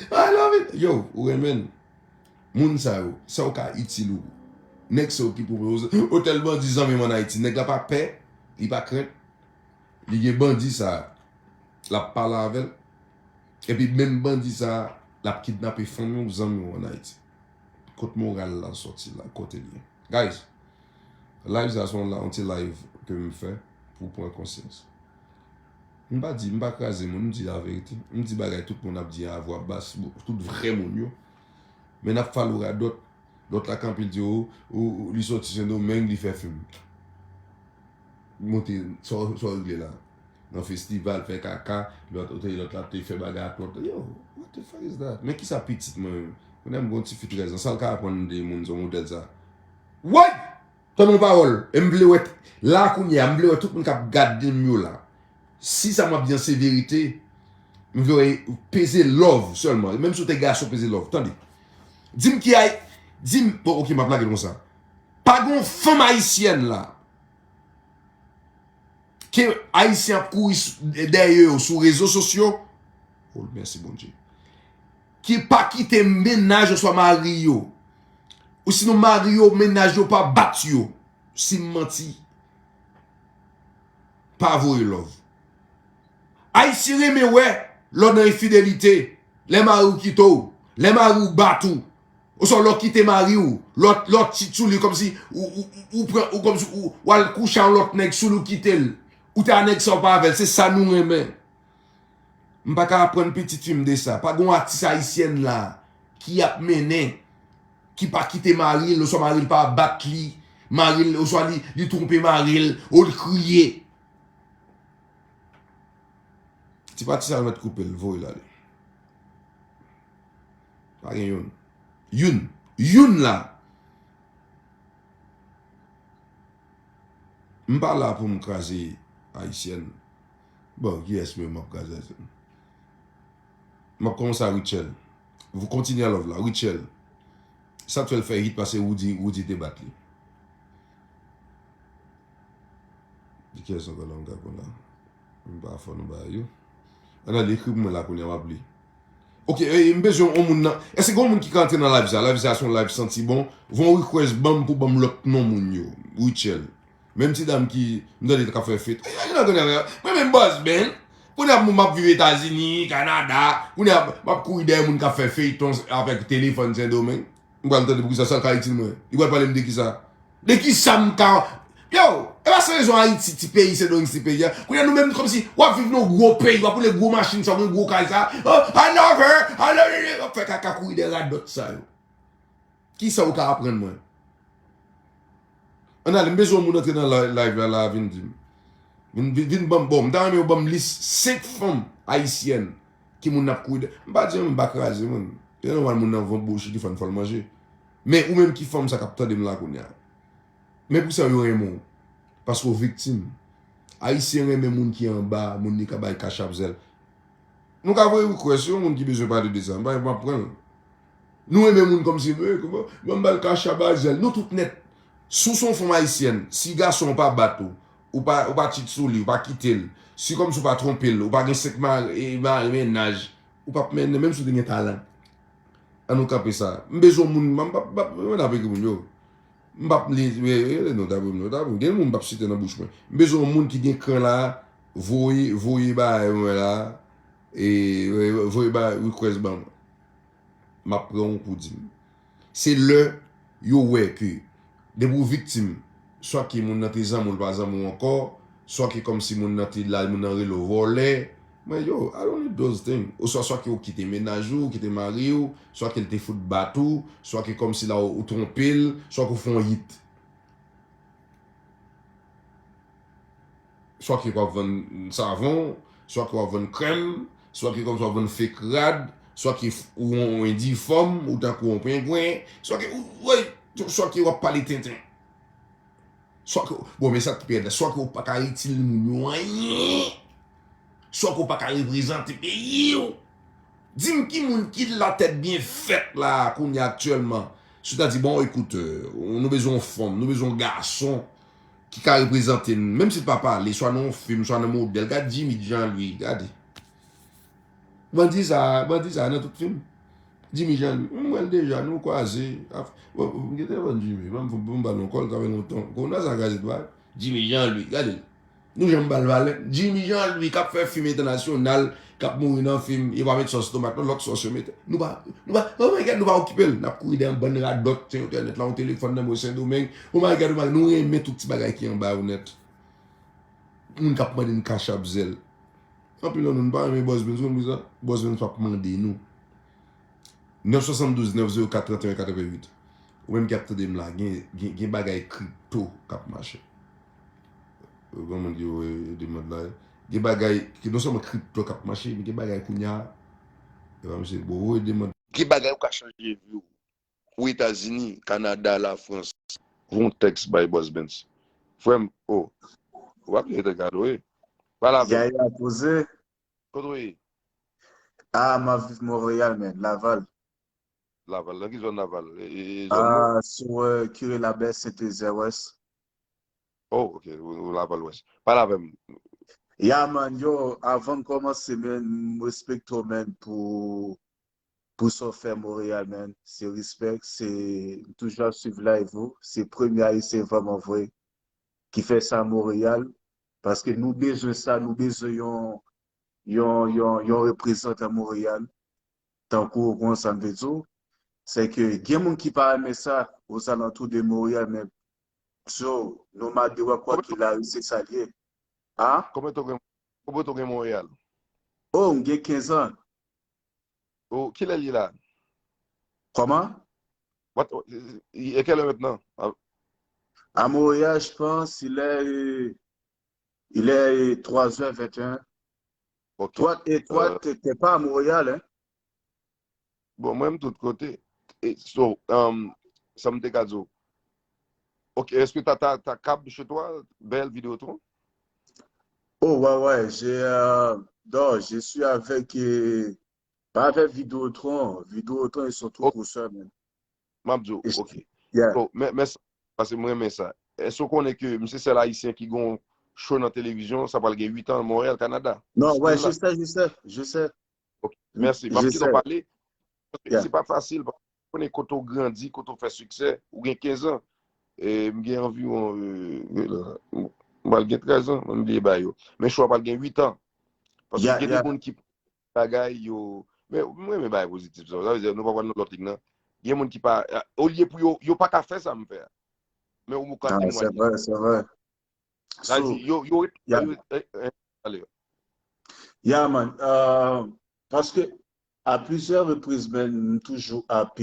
I love it. Yo, ou renmen l. Moun sa yo, sa yo ka itil ou. Nèg sa yo ki pwopoze otèl bandi zanmi m ann Ayiti. Nèg la pa pè, li pa krent. Li gen bandi sa a, l ap pale avè l. Epi menm bandi sa a, l ap kidnape fanmi w, zanmi w ann Ayiti. Kot moral la sòti la, kote l ye? Guys, live sa se yon la, yon ti live ke m fè pou pran konsyans. M pa di, m pa kraze moun, m di laverite. M di bagay tout moun ap di a vwa bas, tout vrè moun yo. Men n ap follow radòt. Lòt la kanpe l di, o, o, o, li sòti Sendomeng, li fè fim. Monte, sa w, sa w regle la? Nan festival, fè kaka, lòt, lòt, lòt la te fè bagay ak lòt. Yo, what the fuck is that? Men kisa pitit mwen menm? Kounye a m gon ti fi trèz an, sa l ka aprann de moun, se yon modèl sa? Woy! Tande yon pawòl. E m vle wè, la kounye a, m vle wè tout moun k ap gade m yo la. Si sa m ap di an se verite, m vle wè peze love sèlman. Menm si w te gason, peze love. Tande. Di m ki ay, di m, bon, oke, m ap lage l konsa. Pa gen yon fanm ayisyèn la ke Ayisyen ap kouri dèyè yo sou rezo sosyo. Oh, mèsi Bondye. Ki pa kite mennaj oswa mari yo. Ou sinon mari yo, mennaj yo pa bat yo. Si m manti, pa voye love. Ayisyen renmen wè lè w nan enfidelite, lè mari w kite w, lè mari w bat ou, oswa lè w kite mari w, lè w, lè w chit sou li kòmsi ou, ou, ou, ou pran, ou kòmsi ou, ou al kouche a yon lòt nèg sou li, ou kite l. Ou te a nèg sa, ou pa avè l. Se sa nou renmen. M pa ka aprann pitit fi m de sa. Pa gen yon atis ayisyèn la ki ap mennen, ki pa kite mari l, oswa mari l pa bat li, mari l, oswa li, li twonpe mari l, ou l kriye. Ti pati sa yo mèt koupe l, voye l ale. Pa gen youn. Youn. Youn la. M pa la pou m kraze ayisyèn. Bon, kiyès menm m ap kraze ayisyèn? M ap kòmanse a Rutshelle. Vou kontinye a love la. Rutshelle. Sa t fè l fè hit pase Roody, Roody te bat li. Di kiyès ankò la m ka konn la? M pa fò nan bagay yo. Ann ale ekri pou mwen la kounye a, m ap li. Ok, e, m bezwen yon moun nan. Èske gen yon moun ki ka antre nan live sa? Live sa se yon live santi bon. Voye yon request ban m pou ban m lòt non moun yo. Rutshelle. Menm ti dam ki, m tande l k ap fè feat. Ay, ay, nan kounye a, mwen menm Boss Ben. Kounye a m ap viv Etazini, Kanada. Kounye a m ap kouri dèyè moun k ap fè feyton avèk telefòn Sendomeng. M pral tande poukisa sa l ka itil mwen. Li pral pale m de kisa? De kisa m ka. Yo, e pa san rezon Ayiti, ti peyi, Sendomeng, ti peyi a. Kounye a nou menm kòmsi w ap viv nan gwo peyi, w ap woule gwo machin sa, w gen gwo kay sa. Oh, I love her, I love her. W ap fè kaka kouri dèyè radòt sa yo. Kisa ou ka aprann mwen? Ann ale, m bezwen yon moun antre nan li-, live la, la, vin di m. Vin, vin, vin ban m, bon, m ta renmen yo ban m lis senk fanm ayisyèn ki moun n ap kouri dèyè. M pa di anyen, m pa kraze moun. Se nòmal moun nan vant bouch li ki fè n fè l manje. Men ou menm ki fanm sa k ap tande m la kounye a. Men pou sa yo renmen w. Paske w viktim. Ayisyen renmen moun ki anba, moun li ka bay kachap zèl. Nou ka voye request, yon moun ki bezwen pale de sa, m pa, m ap pran l. Nou renmen moun kòmsi, eh, kòman, ban m ba l kachap a zèl. Nou tout nèt. Si w se yon fanm ayisyèn, si gason w pa bat ou, ou pa, ou pa chit sou li, ou pa kite l, si kòmsi w pa twonpe l, ou pa gen senk mari, e, mari mennaj, ou p ap mennen, menm si w te gen talan. Ann nou kanpe sa. M bezwen moun, m p ap, m p ap, mwen ap ekri moun yo. M p ap li, e, e, non, ta pou, non, ta pou. Gen moun m p ap site nan bouch mwen. M bezwen yon moun ki gen kran la, voye, voye bagay mwen la, e, e, voye bagay request ban mwen. M ap pran w pou di m. Se lè yo wè ke depi w viktim, swa ke moun nan te zanmi w, l pa zanmi w ankò, swa ke kòmsi moun nan te la, moun nan rele w vòlè. Mwen, yo, I don't need those things. Oswa, swa ke w kite mennaj ou, w kite mari w, swa ke l te fout bat ou, swa ke kòmsi la ou, ou twonpe l, swa ke w fè yon hit. Swa ke w ap vann savon, swa ke w ap vann krèm, swa ke kòmsi w ap vann fake rad, swa ke f-, ou yon endifòm, ou tankou yon pengwen, swa ke, ou, woy, swa ke w ap pale tenten. Swa ke, bon, men sa k pi rèd la, swa ke w pa ka itil moun yo anyen, swa ke w pa ka reprezante peyi w. Di m ki moun ki latèt byen fèt la kounye a aktyèlman. Si w ta di, bon, ekout, euh, nou bezwen yon fanm, nou bezwen yon gason ki ka reprezante n, menm si l pa pale, swa nan yon fim, swa nan modèl. Gad Jimmy Jean Louis, gade. Bandi sa, bandi sa nan tout fim. Jimmy Jean Louis, m wè l deja, nou kwaze. Af-, bon, m gen telefòn Jimmy, ban m, ban m ba l yon kòl, sa fè lontan. Kounye a sa gazet ba. Jimmy Jean Louis, gade l. Nou janm ba l valè. Jimmy Jean Louis k ap fè fim entènasyonal, k ap mouri nan fim, yo pa met sòs tomat, non, lòt sòs yo mete. Nou pa, nou pa, oh my God, nou pa okipe l. N ap kouri dèyè yon bann radòt sou entènèt la, yon telefòn nan men w Sendomeng. Oh my God, oh my God, nou renmen tout ti bagay ki anba yo nèt. Moun k ap mande n kachap zèl. Anpil nan nou, nou pa renmen Boss Benz, ou konn poukisa? Boss Benz p ap mande nou. Nèf swasanndouz, nèf zewo kat, trannteyen katrevennuit. Ou menm ki ap tande m la, gen, gen, gen bagay kripto k ap mache. Ou konn moun ki voye demann la. Gen bagay, ki non sèlman kripto k ap mache, men gen bagay kounye a. E pa misye, bon, voye demann. Gen bagay ou ka chanje vi w. Ou Etazini, Kanada, Lafrans. Voye yon tèks bay Boss Benz. Frè m, oh, w ap gen tèks gado, wi. Pale avè m. Yaya poze. Kote w ye? Ah, m ap viv Monreyal, men, Laval. Laval? Nan ki zòn Laval? E, e, e zòn mwen? Ah, sou, euh, Kire Labè, Sentezè Wès. Oh, ok, ou, ou Laval Wès. Pale avè m. Ya, man, yo, avan n kòmanse, man, m respekte w, man, pou, pou sa w fè Montréal, man. Se respè, se, m toujou ap swiv live ou. Se premye Ayisyen vrèman vre ki fè sa Montréal. Paske nou bezwen sa, nou bezwen yon, yon, yon, yon reprezantan Montréal. Tankou, ou konn sa m vle di w, se ke gen moun ki pa renmen sa ozalantou de Montréal, men so, no matter what, kwa qu'il arrive, se sa l ye. A? Konbyen tan w gen, konbyen tan w gen Montréal? Oh, m gen kenz an. Oh, kilè l ye la? Comment? What, il est quelle heure maintenant? À, à Montréal, je pense, il est, il est trois heures vingt et un. Ok. Toi, et toi, euh, t'es, t'es pas à Montréal, hein? Bon, mwen, m tout kote. E, so, um, sa m te ka di w. Ok, est-ce que t'as ta, ta câble chez toi? Belle Vidéotron? Oh, ouais, ouais, j'ai, euh, non, je suis avec, euh, pas avec Vidéotron. Vidéotron, ils sont trop pousseurs, man. M ap di w, ok. Yeah. So, men, men sa, paske mwen renmen sa. Èske w konnen ke m se sèl Ayisyen ki gon show nan televizyon, sa pral gen uit an Montréal, Kanada? Non, ouais, je sais, je sais, je sais. Ok, mèsi. M ap kite w pale. Paske se pa fasil, paske w konnen kote w grandi, kote w fè siksè, ou gen kenz an. E m gen anviwon, euh, m pral gen trèz an, m bliye bagay yo. Men show a pral gen uit an. Paske gen de moun ki bagay yo. Men mwen renmen bagay pozitif sa. Sa vle di nou pa pral nan lòt lig nan. Gen moun ki pa, olye pou yo, yo pa ka fè sa m fè a. Men ou ka temwaye. Se vre, se vre. Sa vle di yo, yo, yo, eh, eh, ale. Ya, man. Euh, paske a plizyè repriz, man, m toujou ap,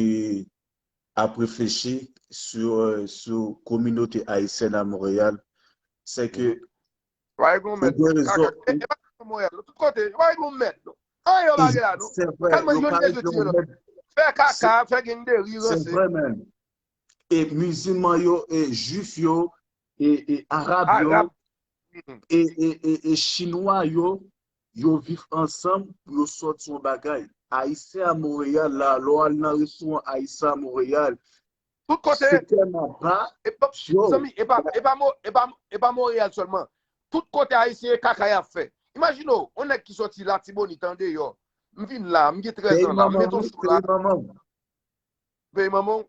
ap reflechi sou, euh, sou kominote ayisyèn a Montréal. Se ke ou gen rezon. E, e pa sèlman Montréal, tout kote, yo pa regle yon mèd, non. Anyen yo pa regle la, non. Se vre, yo pa regle yon mèd. Fè kaka, fè gengderi, ranse. Se vre, man. E mizilman yo, e jwif yo, e, e arab yo, e, e, e, e chinwa yo, yo viv ansanm pou yo sòti yon bagay. Ayisyen a Montréal la, lè w al nan restoran ayisyen a Montréal, tout kote, se tèlman ba, e pa, yo, zanmi, e pa, e pa Mo-, e pa, e pa Montréal sèlman. Tout kote ayisyen e kaka y ap fè. Imajine w, yon nèg ki sòti Latibonit andeyò. M vin la, m gen trèz an la, m mete yon show la. Peyi manman w. Peyi manman w?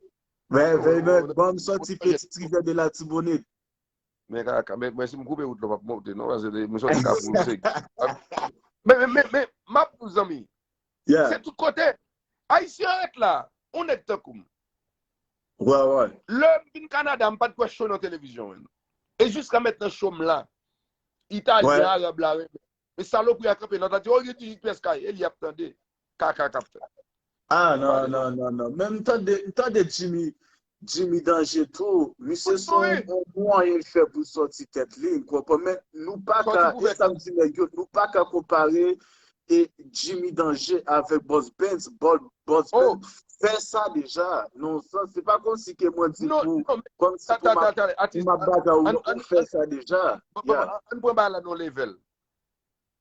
Wi, peyi manman. Bon, m sòti Petite Rivière de Latibonit. Men kaka, men, men si m koupe wout la, w p ap monte, non, paske m sòti Kafou, se. Men, men, men, men, m ap di w, zanmi. Se tout kote. Ayisyen ret la, yon nèg tankou m. Wi, wi. Lè m vin Kanada, m pa t kwè show nan televizyon, menm. E jiska mentnan show m la. Italyen, arab la, renmen. Men salopri a kanpe nan, ta di, "Oh, gen dizuit pyès kay," e li ap tande. Kaka k ap fè. Ah, non, non, non, non. Men m tande, m tande Jimmy, Jimmy Danger tou. Misye se yon bon mwayen l fè pou l sòti tèt li, m konprann. Men nou pa ka, e sa m di nèg yo, nou pa ka konpare e Jimmy Danger avèk Boss Benz. Bo-, Boss Benz fè sa deja. Non, sa, se pa kòmsi ke mwen di pou, kòmsi pou m ap, pou m ap bagay ou, ou fè sa deja. Ann pran bagay la nan yon level.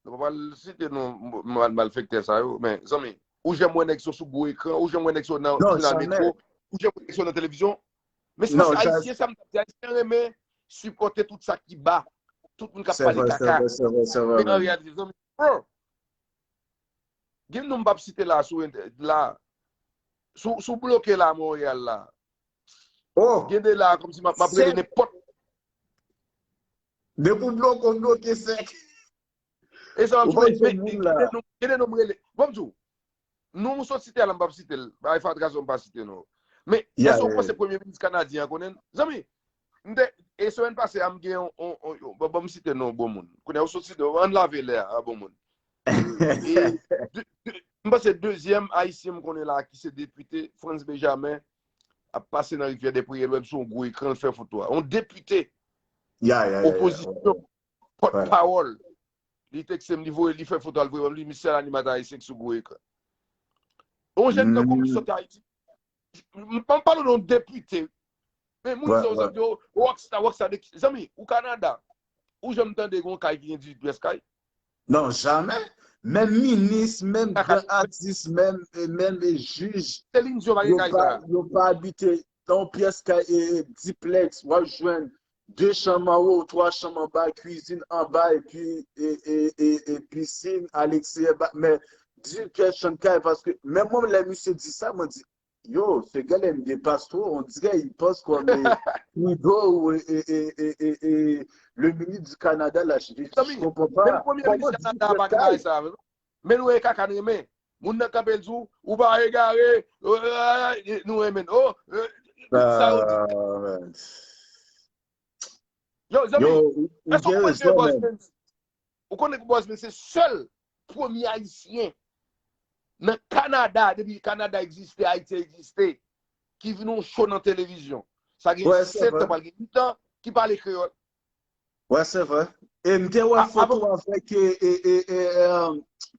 Nou pa pral site non mal-, malfektè sa yo, men, zanmi, ou janm wè nèg sa yo sou gwo ekran, ou janm wè nèg sa yo nan, nan metwo, ou janm wè nèg sa yo nan televizyon. Men se paske ayisyen, sa m t ap di, ayisyen renmen sipòte tout sa ki ba, tout moun k ap pale kaka. Se vre, se vre, se vre, men an reyalite, zanmi, bro, gen non m p ap site la sou ent-, la, sou, sou bloke la, Monreyal la. Gen de la, kòmsi m ap, m ap rele nenpòt. Depi w bloke, w bloke sèk. E sa m ap di w, men, gen de non, gen de non m rele. Bon, m di w, non, m sot site a la, m p ap site l. Bagay fatra sa, m pa site non. Men, èske w panse premye minis kanadyen an konnen l? Zanmi, m te, e semèn pase a, m gen yon, yon, yon, yon, bon, bon, m site non, bon moun. Kounye a, ou sot site, ann lave lè a, bon moun. E, de, de, m panse dezyèm ayisyen m konnen la ki se depite, Frantz Benjamin, ap pase nan Rivyè dè Priyè, lè m sou yon gwo ekran, l fè foto a. Yon depite opozisyon, pòtpawòl. Li tekste m, li voye, li fè foto a, l voye ban m, li, misye se animatè ayisyen ki sou gwo ekran. Yon jèn tankou m ki sot Ayiti. M pa pale de yon depite. Men moun sa yo, yo, rockstar, rockstar de ki? Zanmi, ou Kanada. Ou janm tande yon kay ki gen dizuit pyès kay? Non, jamè. Menm minis, menm gran atis, menm, e menm e jij, yo pa, yo pa abite nan yon pyès kay e, e diplex, w ap jwenn de chanm anwo, twa chanm anba, kwizin anba, epi e, e, e, e pisin alegzerye, men di pyès chanm kay, paske menm mwen, lè misye di sa, mwen di, yo, ce gars-là aime bien Pastro, on dirait il pense comme Trudeau ou e, e, e, e, e, le ministre du Canada, là, je, je comprends pas. Menm premye minis Kanada a pa gen bagay sa, non. Men nou e kaka n renmen. Moun nan kanpe l di w, ou pa egare, nou renmen n. Oh, sa yo di. Yo, zanmi, èske w konn ke Bosman, ou konnen ke Bosman se sèl premye Ayisyen nan Kanada, depi Kanada egziste, Ayiti egziste, ki vin yon show nan televizyon. Sa gen sèt an, pral gen uit an, ki pale kreyòl. Wè, se vre. E m te wè foto avèk, e, e, e, e,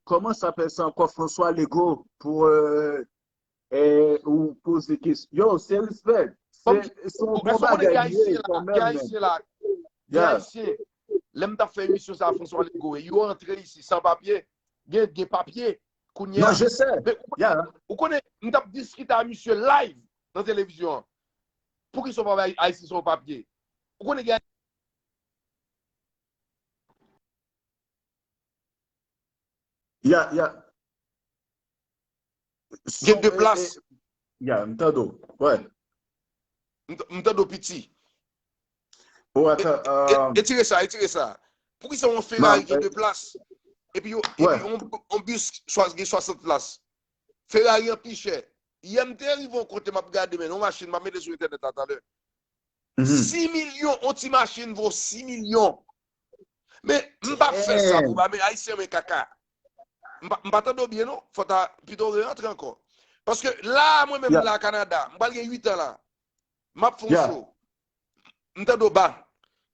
kòman sa apèl sa ankò, François Legault, pou e, e, ou poze kesyon. Yo, se respè. Se se yon bon bagay li ye, kanmenm, men. Gen Ayisyen, lè m t ap fè emisyon sa a, François Legault, yo antre isi san papye, gen, gen papye, kounye a. Non, je sais. Ou konnen, m t ap diskite a misye live nan televizyon an. Poukisa w pa bay Ayisyen san papye? Ou konnen gen Ya, ya. Gen de plas. Ya, m tande w. Wè. M tande w piti. Ou ata. Etire sa, etire sa. Poukisa yon Ferrari gen de plas? Epi yon bis gen swasant plas. Ferrari an pi chè. Yè m te rive yon kote m ap gade, men yon machin, m ap mete sou entènèt la talè. Sis milyon, yon ti machin vo sis milyon. Men, m p ap fè sa pou ba, men Ayisyen men kaka. M pa tande w byen non, fò ta pito rerantre ankò. Paske la, mwen menm la Kanada, m pral gen uit an la. M ap fè yon show. M tande w ba.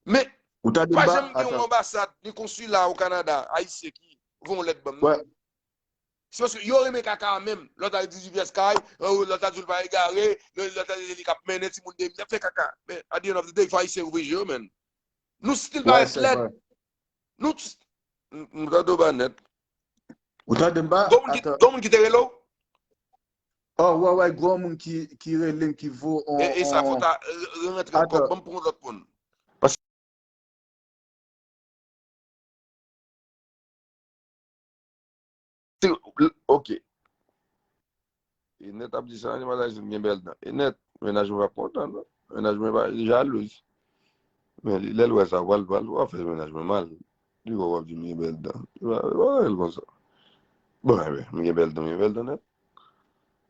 Men, pa janm gen yon anbasad, ni konsila o Kanada, Ayisyen ki voye yon lèt ban m non. Se paske yo renmen kaka a menm. Lòt la di J P S kay, lòt la di l pa egare, lòt la di li k ap mennen timoun de mil, y ap fè kaka. Men, at the end of the day, fò Ayisyen ouvri je yo, men. Nou still parèt lèd. Nou, m tande w ba nèt. Ou tande m ba? Gon moun ki te rele w? Oh, wè, wè, gon moun ki, ki rele m, ki vo on. E sa, fò ta rantre ankò, ban m pran lòt moun. Ok. Enèt ap di sa, animatris, m gen bèl dan. Enèt, mennaj mwen p ap kontan, non. Mennaj mwen pa jalouz. Men lè l wè sa, w pral, pral, w ap fè mennaj mwen mal. Li wè w ap di m gen bèl dan. Li pa, li pa wè l konsa. Bon, enben, m gen bèl dan, m gen bèl dan nèt.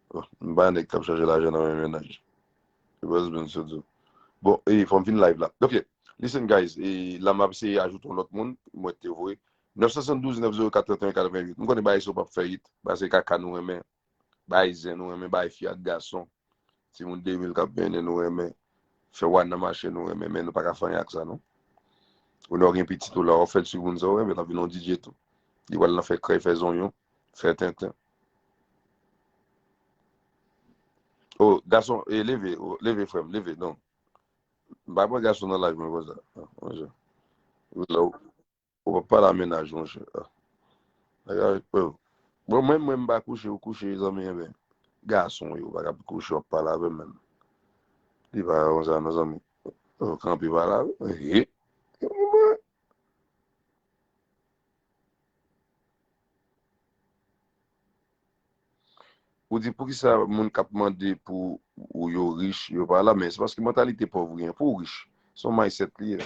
Bon, m pa nèg k ap chache lajan nan men mennaj. Bon, e fò m fin live la. Ok, listen guys, e la m ap eseye ajoute yon lòt moun, mwen te voye. Nèf san swasanndouz, nèf zewo kat, trannteyen katrevennuit. M konnen bagay sa yo p ap fè it, bagay se kaka nou renmen, bagay zen nou renmen, bagay fi ak gason. Timoun de mil k ap mennen nou renmen. Fè wana mache nou renmen, men nou pa ka fè anyen ak sa non. Ou nan gen pitit ou la, w ap fè l sou moun sa w renmen, l ap vin yon D J tou. Li pral nan fè krèy, fè zonyon, fè tenten. Oh, gason, e leve, oh, leve frè m, leve, non. M pa pran gason nan live mwen konsa. Ou la, ou, ou pa pale a mennaj, monchè. Bon, mwen, mwen, m pa kouche, ou kouche, zanmi, enben. Gason yo, pa ka kouche, w ap pale avè m menm. Li pa konsa, non, zanmi. Oh, kanpe pale avè m. He. Ou di poukisa moun k ap mande pou ou yo rich, yo pa la, men se paske mantalite pòv ou gen pou w rich. Se yon mindset li ye.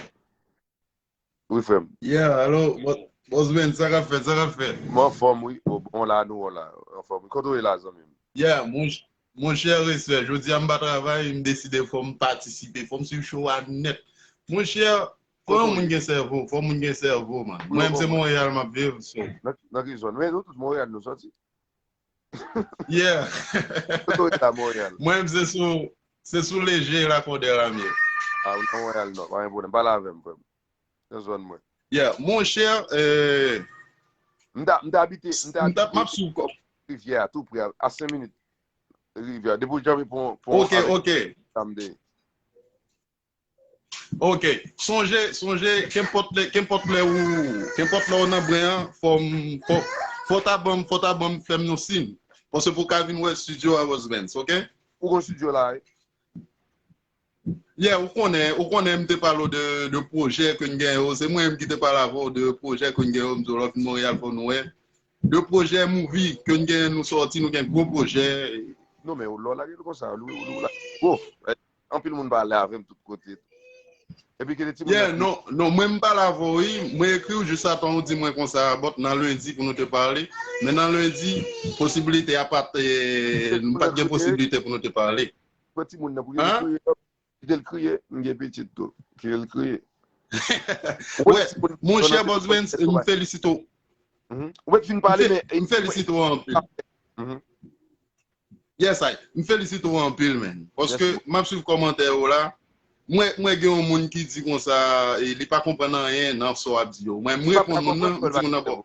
Wi, frè m. Yeah, alo, Bosman, sa k ap fèt, sa k ap fèt? Mwen anfòm, wi. Bon, la, nou la, anfòm. Kote w ye la, zanmi m? Yeah, monchè, respè. Jodi a, m pa travay, m deside fò m patisipe, fò m swiv show a nèt. Monchè, Fò yon moun gen sèvo, fò moun gen sèvo, man. Mwen menm se Monreyal m ap viv, so. Nan ki zòn? Men nou tout Monreyal nou sòti. Yeah. Kote w ye la Monreyal? Mwen menm se sou, se sou Leje Lakòdèl a m ye. A, ou nan Monreyal Nò, pa gen pwoblèm. Pale avè m, frè m. Nan zòn mwen. Yeah, monchè, eh, m ta, m ta abite, m ta abite Rivyè a, tou pre a, a senk minit Rivyè a. Depi w janbe pran, pran avèk sa m te. Ok, sonje, sonje, kenpòt lè, kenpòt lè ou, kenpòt lè ou nan bren an, fò m, fò, fò w ta ban m, fò w ta ban m, fè m yon siy. Paske pou w ka vin wè studio a Boss Benz, ok? Ou gon studio la, wi. Yeah, ou konnen, ou konnen m te pale w de, de pwojè ke n gen yo. Se mwen menm ki te pale avè w de pwojè ke n gen yo. M di w lè w vin Monreyal fò nou wè. De pwojè movie ke n gen, nou sòti, nou gen gwo pwojè. Non, men ou lè w lage l konsa, ou, ou, ou la. Bon, eh, anpil moun pale avè m tout kote. Epi gen de timoun Yeah, nan non, non, mwen m pale avè w, wi. Mwen ekri w jis atan ou di mwen konsa, but nan lendi pou nou te pale. Men nan lendi, posiblite a pa t, eh, nou pa t gen posiblite pou nou te pale. Pran timoun nan pou yo Hein? Kite l kriye, m gen pitit tou. Kite l kriye. Ou wè, monchè Boss Benz, m felisite w. Mhm. Ou mèt fin pale, men m felisite w anpil. Mhm. Yes, I. M felisite w anpil, men. Paske m ap swiv kòmantè yo la. Mwen, mwen gen yon moun ki di konsa, e, li pa konprann anyen nan sa w ap di yo. Mwen, m reponn moun nan, m di moun nan, bon.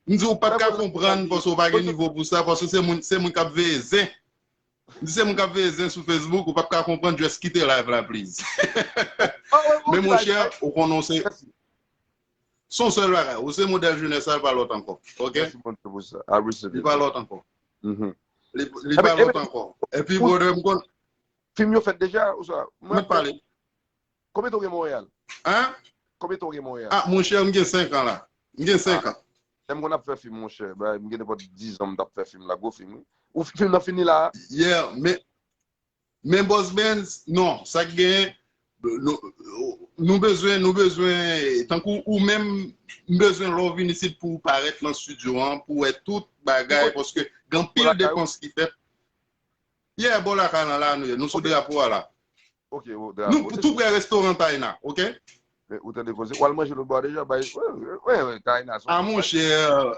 M di ou pa t ka konprann paske ou pa gen nivo pou sa, paske se moun, se moun k ap veye zen. M di se moun k ap veye zen sou Facebook, ou p ap ka konprann, just kite live la, please. Men monchè, ou konnen w se, se yon sèl bagay, ou se modèl jenès la, li pa lòt ankò, ok? Li pa lòt ankò. Li, li pa lòt ankò. Epi, brother, m konn. Fim yo fèt deja, ou sa? Mwen pale. Konbyen tan w gen Monreyal? Hein? Konbyen tan w gen Monreyal? Ah, monchè, m gen senk an la. M gen senk an. Lè m konn ap fè fim, monchè, bay, m gen nenpòt diz an m t ap fè fim la, gwo fim, wi. Ou fim nan fini la? Yeah, men, men Boss Benz, non, sa k genyen, nou, nou bezwen, nou bezwen, tankou ou menm, m bezwen lè w vin isit pou w parèt nan estidyo an, pou w wè tout bagay, paske gen anpil depans ki fèt. Yeah, bò lakay lan la, nou ye, nou sou drapo a la. Ok, ou te Nou tou prè restoran Taina, ok? Men ou tande koze. W al manje lòt bò a deja, bay. Wi, wi, wi, Taina se yon A monchè,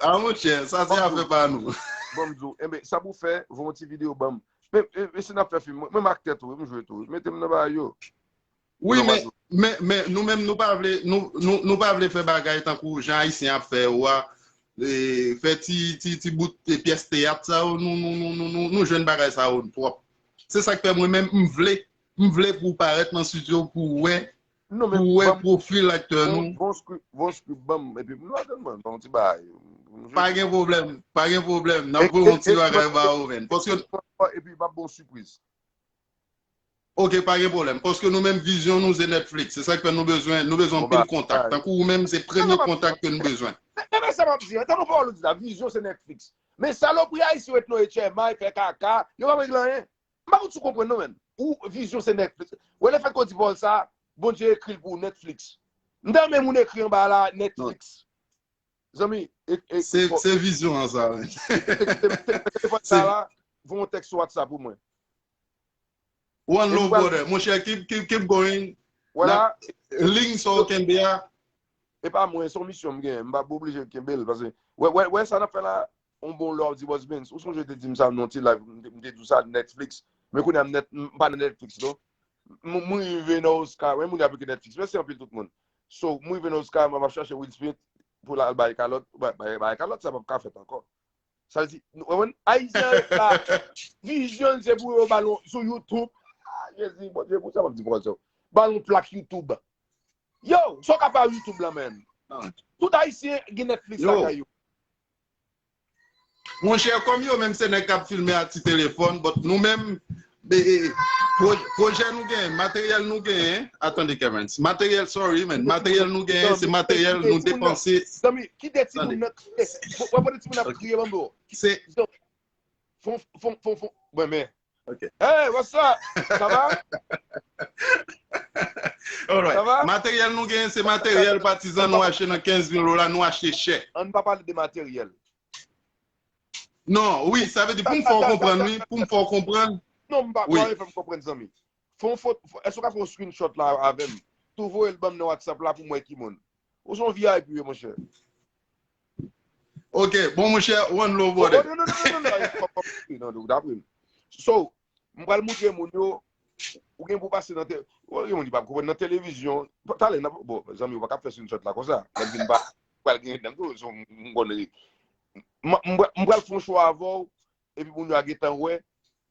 a monchè, sa se afè pa nou. Ban m di w, enben, sa pou fè, voye yon ti videyo ban m. Men, e, e si n ap fè fim, mwen, mwen m aktè tou, wi, m jwe tou, wi. Mete m nan bagay yo. Wi, men, men, men nou menm, nou pa vle, nou, nou, nou pa vle fè bagay tankou jan Ayisyen ap fè yo a, e, fè ti, ti, ti bout, e, pyès teyat sa yo, nou, nou, nou, nou, nou, nou jwenn bagay sa yo twòp. Se sa k fè mwen menm, m vle, m vle pou w parèt nan estidyo, pou w wè, pou w wè pwofil aktè nou. Voye yon script, voye yon script ban m, epi m atann mwen, ban m ti bagay. Pa gen pwoblèm, pa gen pwoblèm. N ap voye yon ti bagay ba ou, menn. Paske Epi m ap ba w sipriz. Ok, pa gen pwoblèm. Paske nou menm vizyon nou se Netflix. Se sa k fè nou bezwen, nou bezwen anpil kontak. Tankou ou menm, se premye kontak ke nou bezwen. Men, men, men sa m ap di an, tande yon pawòl ou di la, vizyon se Netflix. Men salopri ayisyen yo ret nan H M I, fè kaka, yo pa regle anyen. M pa konn si w konprann non, menn. Ou, vizyon se Netflix. Wè lefètke w di pawòl sa, Bondye ekri l pou ou, Netflix. M ta renmen moun ekri anba la, Netflix. Zanmi, e, e, Se, fò, se vizyon an sa, wi. Te, te, te, telefòn sa la, voye yon tèks sou WhatsApp pou mwen. One love, brother. Monchè, keep, keep, keep going. Wè la. Liy sa w kenbe a. E pa mwen, se yon misyon m genyen. M pa oblije kenbe l, paske, wè, wè, wè sa n ap fè la, yon bon lè w ap di Boss Benz. Ou sonje w te di m sa nan yon ti live, m te, m te di w sa, Netflix. Men kounye a m nèt, m pa nan Netflix, non. M, m rive nan Oscar, men moun yo ap ekri Netflix. Mèsi anpil tout moun. So, m rive nan Oscar, m ap chache Will Smith pou l al bay kalòt. Bay, bay, bay kalòt, sa p ap ka fèt ankò. Sa vle di, nou konprann? Ayisyen an ret la. Vizyon l se pou yo ba l yon, sou YouTube. Ah, Jezi, Bondye, pou sa m ap di pawòl sa yo. Ba l yon plak YouTube. Yo, sa w ka fè ak YouTube la, menn? Tout Ayisyen gen Netflix lakay yo. Monchè, kòm yo menm se nèg k ap filme ak ti telefòn, but nou menm, e, e, pwo-, pwojè nou genyen, materyèl nou genyen, atande, Kerens, materyèl, sorry, man, materyèl nou genyen, se materyèl nou depanse. Zanmi, kite timoun nan, kite, w ap tande timoun ap kriye, banm do. Se Fon, fon, fon, fon. Mwen, men. Ok. Hey, what's up? Sa va? Alright. Sa va? Materyèl nou genyen, se materyèl patizan nou achte nan kenz mil dola, nou achte chè. Ann pa pale de materyèl. Non, wi, sa vle di pou m fè w konprann, wi, pou m fè w konprann. Non, m pa, pa fè m konprann, zanmi. Fè yon foto, èske w ka fè yon screenshot la avè m? Tou voye l ban m nan WhatsApp la pou m wè ki moun. Ou se yon V I P wi, monchè. Ok, bon, monchè, one love, brother. Oh, non, non, non, non, non, non, non, non, non, non, non. So, m pral moutre moun yo, ou gen pou pase nan te-, ou gen moun ki p ap konprann nan televizyon. Talè, n ap, bon, zanmi, ou pa ka fè screenshot la konsa. Lè m vin pa, pral gen, nan gwo, se yon, m konn ri. M, m, m pral fè yon show avè w, epi moun yo a gentan wè,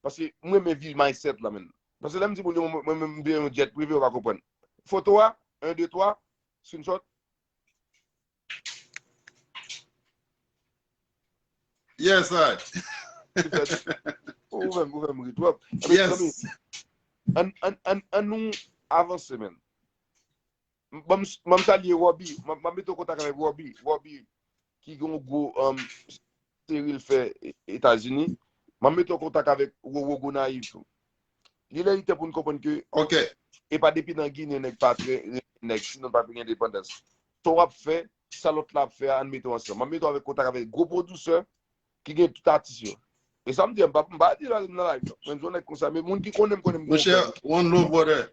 paske m renmen viv mindset la, menn. Paske lè m di moun yo, mwen, mwen, mwen, m gen yon jet prive, yo pa konprann. Foto a, en, de, twa, screenshot. Yes, I. Ou fè, ou fè m, ou fè m ri twòp. Anben, zanmi, Yes. an, an, an, an nou avanse, men. Ban m, ban m salye Robbie. M ap, m ap mete w kontak avèk Robbie. Robbie, ki gen yon gwo um, seri l fè E- Etazini. M ap mete w kontak avèk Roro Gonayiv tou. Li lè li tan pou n konprann ke Ok. e pa depi nan Ginen nèg pa trè nèg, sinon pa gen endepandans. Sa w ap fè, sa lòt la ap fè a, ann mete w ansanm. M ap mete w avèk kontak avèk gwo pwodisè ki gen tout atis yo. E sa m di, m pa, m pa di la nan live, non. Mwen di yon nèg konsa, men moun ki konnen m konnen m gon Monchè, frè. One love, brother.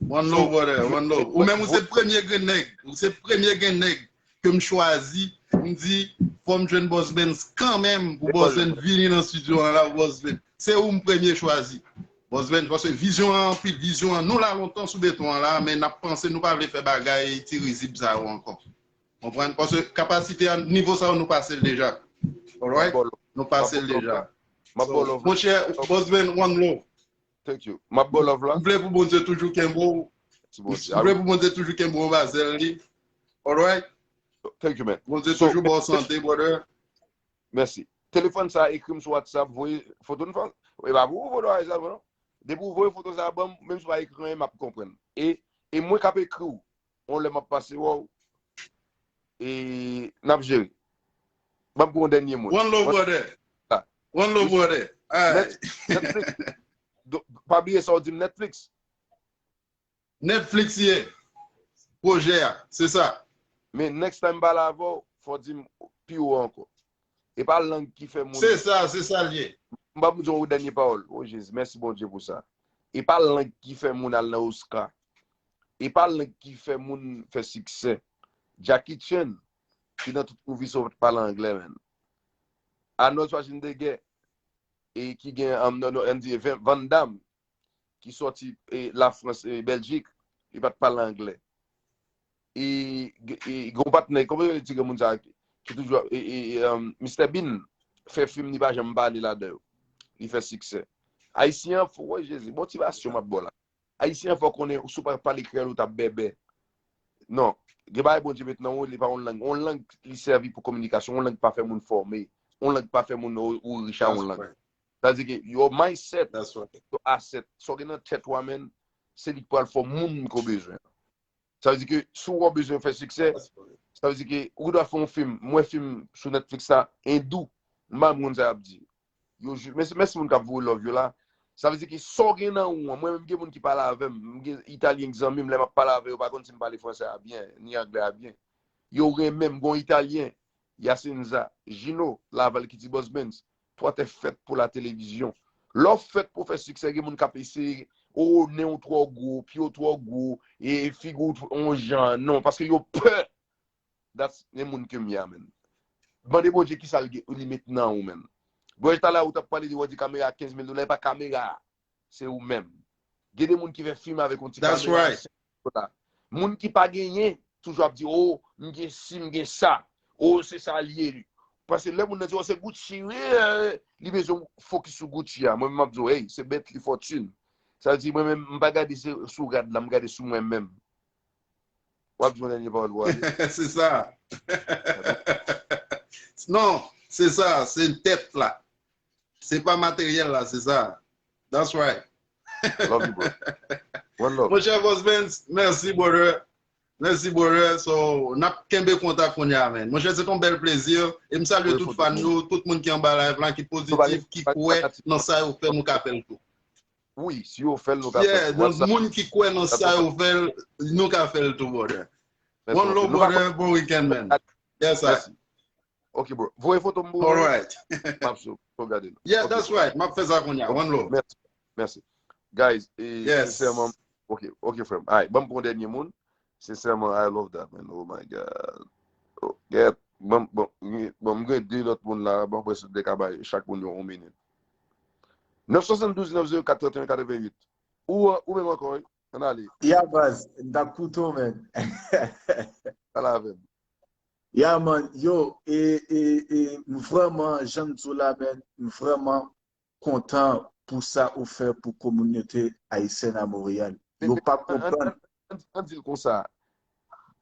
One love, So, brother. One love. Ou menm, ou se premye grenn nèg. Ou se premye grenn nèg ke m chwazi. M di, fò m jwenn Boss Benz kanmenm pou Boss Benz vini nan studio an la, Boss Benz. Se ou m premye chwazi. Boss Benz, paske vizyon an anpil, vizyon an nou la lontan sou beton an la, men n ap panse nou pa vle fè bagay ti rizib sa yo ankò. Konprann? Paske kapasite an, nivo sa yo nou pase l deja. Alright? Nou pase l deja. M ap ba w love. Monchè, Boss Benz, one love. Thank you. M ap ba w love la. M vle pou Bondye toujou kenbe w. Mèsi Bondye. M vle pou Bondye toujou kenbe w anba zèl li. Alright? Thank you, man. Bondye So, toujou ba w sante, brother. Mèsi. Telefòn sa, ekri m sou WhatsApp, voye foto n fè. E pa pou ou voye sa, non. Depi ou voye foto sa ban m, menm si w pa ekri anyen, m ap konprann. E, e mwen k ap ekri w, yon lè m ap pase wè w. E n ap jere. Ban m pou yon dènye mo. One love, brother. One love, brother. Alright. Netflix. Do- Pa bliye sa w di m Netflix. Netflix ye. Pwojè a. Se sa. Men next time m pale avè w, fò w di m pi wo ankò. E pa lang ki fè moun. Se sa, se sa l ye. M ap di yon dènye pawòl. O Jezi, mèsi Bondye pou sa. E pa lang ki fè moun al nan Oscar. E pa lang ki fè moun fè siksè. Jackie Chan, ki nan tout movie sa w pale anglè, man. Arnold Schwarzenegger, e ki gen, um, non, non, ann di, Van Van Damme, ki sòti e, Lafrans e Bèljik, li pa t pale anglè. E, e, e gon patnè, kòman yo rele ti granmoun sa a ki, ki toujou ap, e, e, e, um, Mister Bean fè fim li pa janm pale ladan yo. Li fè siksè. Ayisyen an fò, wè Jezi, motivasyon m ap ba w la. Ayisyen an fò konnen si w pa pale kreyòl ou t ap bèbè. Non. Gen bagay Bondye met nan ou, li pa yon lang. Yon lang li sèvi pou kominikasyon, yon lang pa fè moun fòme, yon lang pa fè moun ou, ou rich a yon lang. Sa vle di ke your mindset, your asset, sa w gen nan tèt ou a, man, se li k pral fè w moun ke w bezwen. Sa vle di ke si w bezwen fè siksè, sa vle di ke ou dwe fè yon fim. Mwen fim sou Netflix la, endou, m pa konn sa y ap di. Yo, mèsi, mèsi moun k ap voye love yo la. Sa vle di ke sa w gen nan ou an, mwen menm gen moun ki pale avè m, m gen italyen k zanmi m, lè m ap pale avè yo, pa konn si m pale fransè a byen, ni anglè a byen. Yo renmen m, gon italyen, Yasenza, Gino, Laval ki di Boss Benz, toi t'es fait pour la télévision. Lè w fèt pou w fè siksè, gen moun k ap eseye, o, nen w twò gwo, pye w twò gwo, e figi w yon jan, non, paske yo pè. That's, gen moun ke m ye a, man. Mande Bondye kisa l gen, li met nan ou, man. Bondye, talè ou t ap pale de w di kamera kenz mil dola, e pa kamera a. Se ou menm. Gen de moun ki fè fim avèk yon ti kamera. Moun ki pa genyen, toujou ap di, o, m gen si, m gen sa. O, se sa l ye. Paske lè moun nan di, o, se Gucci, wi, li bezwen fokis sou Gucci a. Mwen menm, m ap di w, hey, se Bentley Fortune. Sa vle di, mwen menm, m pa gade se sou rad la, m gade sou mwen menm. W ap di yon dènye pawòl pou w ale. Se sa. Non, se sa, se tèt la. Se pa materyèl la, se sa. That's right. Love you, bro. One love. Monchè Boss Benz, mèsi, brother. Mèsi, brother. So, n ap kenbe kontak kounye a, man. Monchè, se t on bèl plezi. E m salye tout fan yo, tout moun ki anba live la, ki pozitif, ki kwè nan sa yo fè, nou ka fè l tou. Wi, si yo fè l, nou ka fè l. Moun ki kwè nan sa yo fè l, nou ka fè l tou, brother. One love, brother. Bon weekend, man. Yes, sir. Ok, bro. Voye foto m pou mwen. Alright. M ap sou, pou gade l. Yeah, that's right. M ap fè sa kounye a. One love. Mèsi. Mèsi. Guys, e, sensèman, ok, ok, frè m. Alright, ban m pran dènye moun. Sensèman, I love that, man. Oh my God. Oh, yeah. Bon, bon, bon, m gen de lòt moun la, bon, apre sa, te ka bay chak moun yon minit. Nèf swasann douz, nèf zewo kat, trannteyen, katreventuit. Ou, ou menm ankò, wi. Ann ale. Ya, baz, m t ap koute w, man. Pale avè m. Ya, man, yo, e, e, e, m vrèman, jan m di w la, man, m vrèman kontan pou sa ou fè pou kominote ayisyèn a Monreyal. Yo pa konprann. Ann di l konsa.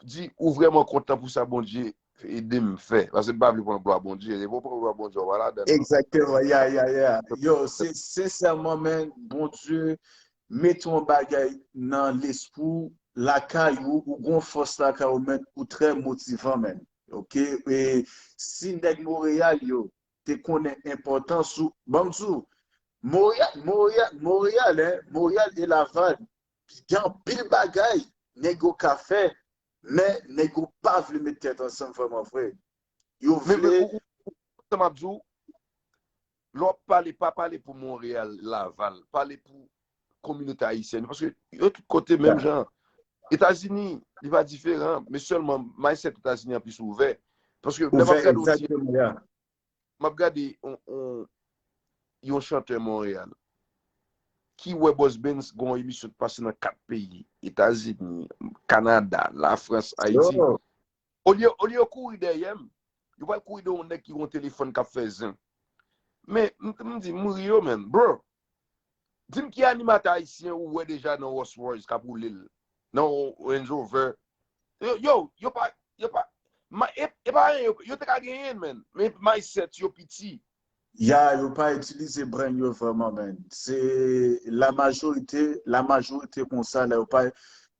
Di ou vrèman kontan pou sa Bondye ede m fè. Paske m pa vle pran glwa Bondye. Depi w pran glwa Bondye, w pa ladan l. Exactement. Yeah, yeah, yeah. Yo, se sensèman, men, Bondye mete yon bagay nan lespri w, lakay ou, ou gon fòs lakay ou, men, ou trè motivan, men. Ok? E si nèg Montréal yo te konnen enpòtans ou, ban m di w, Montréal, Montréal, Montréal, hein, Montréal e Laval, gen anpil bagay nèg yo ka fè, men nèg yo pa vle met tèt ansanm vrèman vre. Yo vle. Sa m ap di w, lè w ap pale, pa pale pou Montréal, Laval, pale pou kominote ayisyèn. Paske yo tout kote menm jan. Etazini, li pa diferan, men sèlman mindset Etazini an plis ouvè. Paske lè m ap gade yon ti, m ap gade yon, yon, yon chantè Montréal ki wè Boss Benz gen yon emisyon k pase nan kat peyi, Etazini, Kanada, Lafrans, Ayiti. Olye, olye yo kouri dèyè m, yo pral kouri dèyè yon nèg ki gen yon telefòn k ap fè zen. Men, m, m di, m ri yo, men. Bro, di m ki animatè ayisyen ou wè deja nan Rolls Royce k ap woule l, nan Range Rover. Yo, yo, yo pa, yo pa, ma, e, e pa anyen, yo, yo te ka genyen l, men. Men mindset yo piti. Ya, yo pa itilize brain yo vrèman, men. Se la majorite, la majorite konsa, la, yo pa,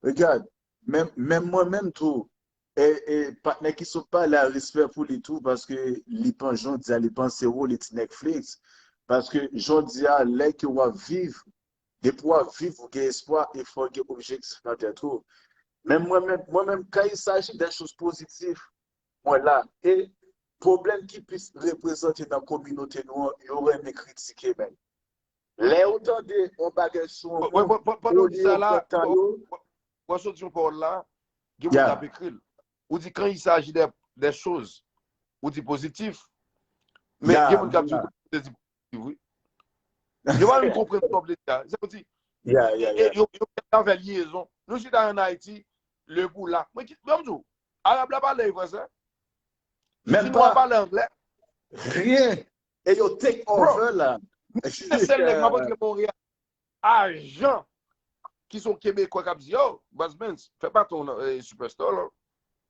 regarde, menm, menm mwen menm tou, e, e, patnè ki sot pale a, respè pou li tou, paske li pa, jan w di a, li panse, o, li ti Netflix. Paske jan w di a, lè ke w ap viv, depi w ap viv, ou gen espwa, e fò w gen objektif nan tèt ou. Men mwen menm, mwen menm, quand il s'agit des choses positif, mwen la. E pwoblèm ki plis reprezante nan kominote nou an, yo renmen kritike, men. Lè yo tande yon bagay sou yon moun, olye yo pran tan yo. Ou soti yon pawòl la, gen moun k ap ekri l. Ou di quand il s'agit des, des choses, ou di pozitif. Men gen moun k ap di ou te di pozitif, wi. Yo pa menm konprann sa w vle di a. Se pou di, yo, yo fè avè lyezon. Nou chita ann Ayiti, le pou la. Mwen ki, ban m di w, Arab la pale fransè. Chinwa pale anglè. Ryen. E yo take over la. Se sèl nèg m ap antre Monreyal. Ajan ki se yon Kebekwa k ap di, yo, Boss Benz, fè pa ton eh, superstar la.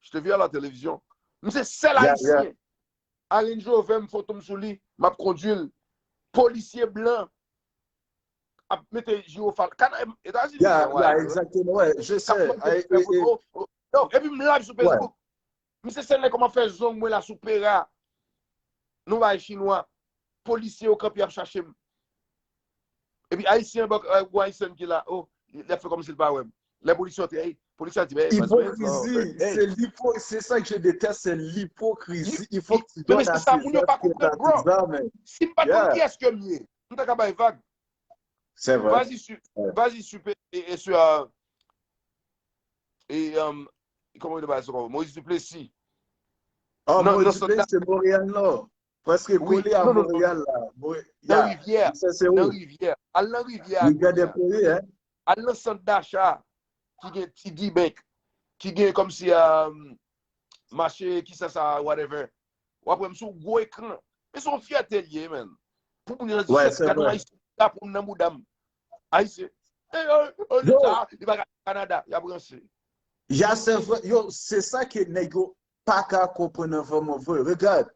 Je te vu à la télévision. M se sèl Ayisyen. A Range Rover, m foto m sou li, m ap kondui l. Polisye blan ap mete jiwofal. Kana Etazini. Ya, ya, exactement, ouais, je sais. Epi m live sou Facebook. M se sèl nèg kòman fè zong mwen la sou Pera. Nou bay chinwa. Polisye yo kanpe ap chache m. Epi Ayisyen, bòk, ou Ayisyen ki la, oh, li ap fè kòmsi l pa wè m. Lè polisye antre, hey, polisye a di, hey, Ipokrizi, se lipo, se sa ke je déteste, c'est l'hypocrisie. Il faut que tu donnes à César ce qui est à César, man. Si m pa t konn kiyès ke m ye, m ta ka bay vag. C'est vrai. Vas-y, su, vas-y, super, et, et sur, euh, et, euh, comment il appelle ça, Maurice Duplessis. Oh, Maurice Duplessis, c'est Montréal Nord. Prèske kole a Montréal la. Nan rivyè. Nan rivyè. Al nan rivyè a. Rivyè dè Kore, hein. Al nan sant dacha ki gen T D Bank, ki gen kòmsi um, mache, kisa sa, whatever. W ap wè m sou gwo ekran. Men se yon fyète l ye, man. Pou moun yo di, gad yon Ayisyen, drapo m nan bouda m. Ayisyen. E, e, e, leta, li pa ka Kanada, y ap ranse. Ya, se vre. Yo, se sa ke nèg yo pa ka konprann nan vrèman vre. Regarde,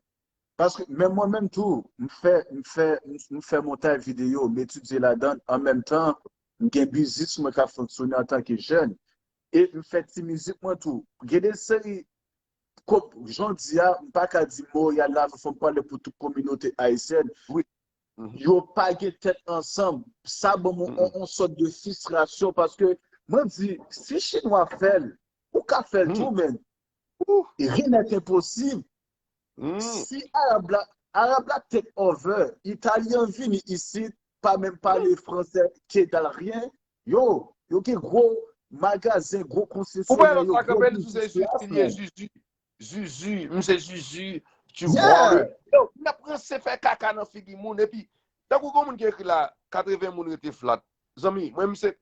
paske menm mwen menm tou, m fè, m fè, m fè montaj videyo, m etidye ladan, an menm tan, m gen biznis mwen k ap fonksyone antanke jèn. E m fè ti mizik mwen tou. Gen de seri, jan w di a, m pa ka di Montréal la, fò m pale pou tout kominote ayisyèn. Yo pa gen tèt ansanm. Sa ban m yon sòt de fristrasyon paske mwen di, si chinwa fè l, ou ka fè l tou, men. Rien n'est impossible. Si Arab la, Arab la take over, Italyan vini isit, pa menm pale fransè, ke dal ryen, yo, yo gen gwo magazen, gwo konsesyonè, yo gwo biznis la, frè. Zuzu, m se Zuzu, tu vois. Yo, n ap ranse fè kaka nan figi moun, epi, tankou gon moun ki ekri la, katreven moun rete flat. Zanmi, mwen m se,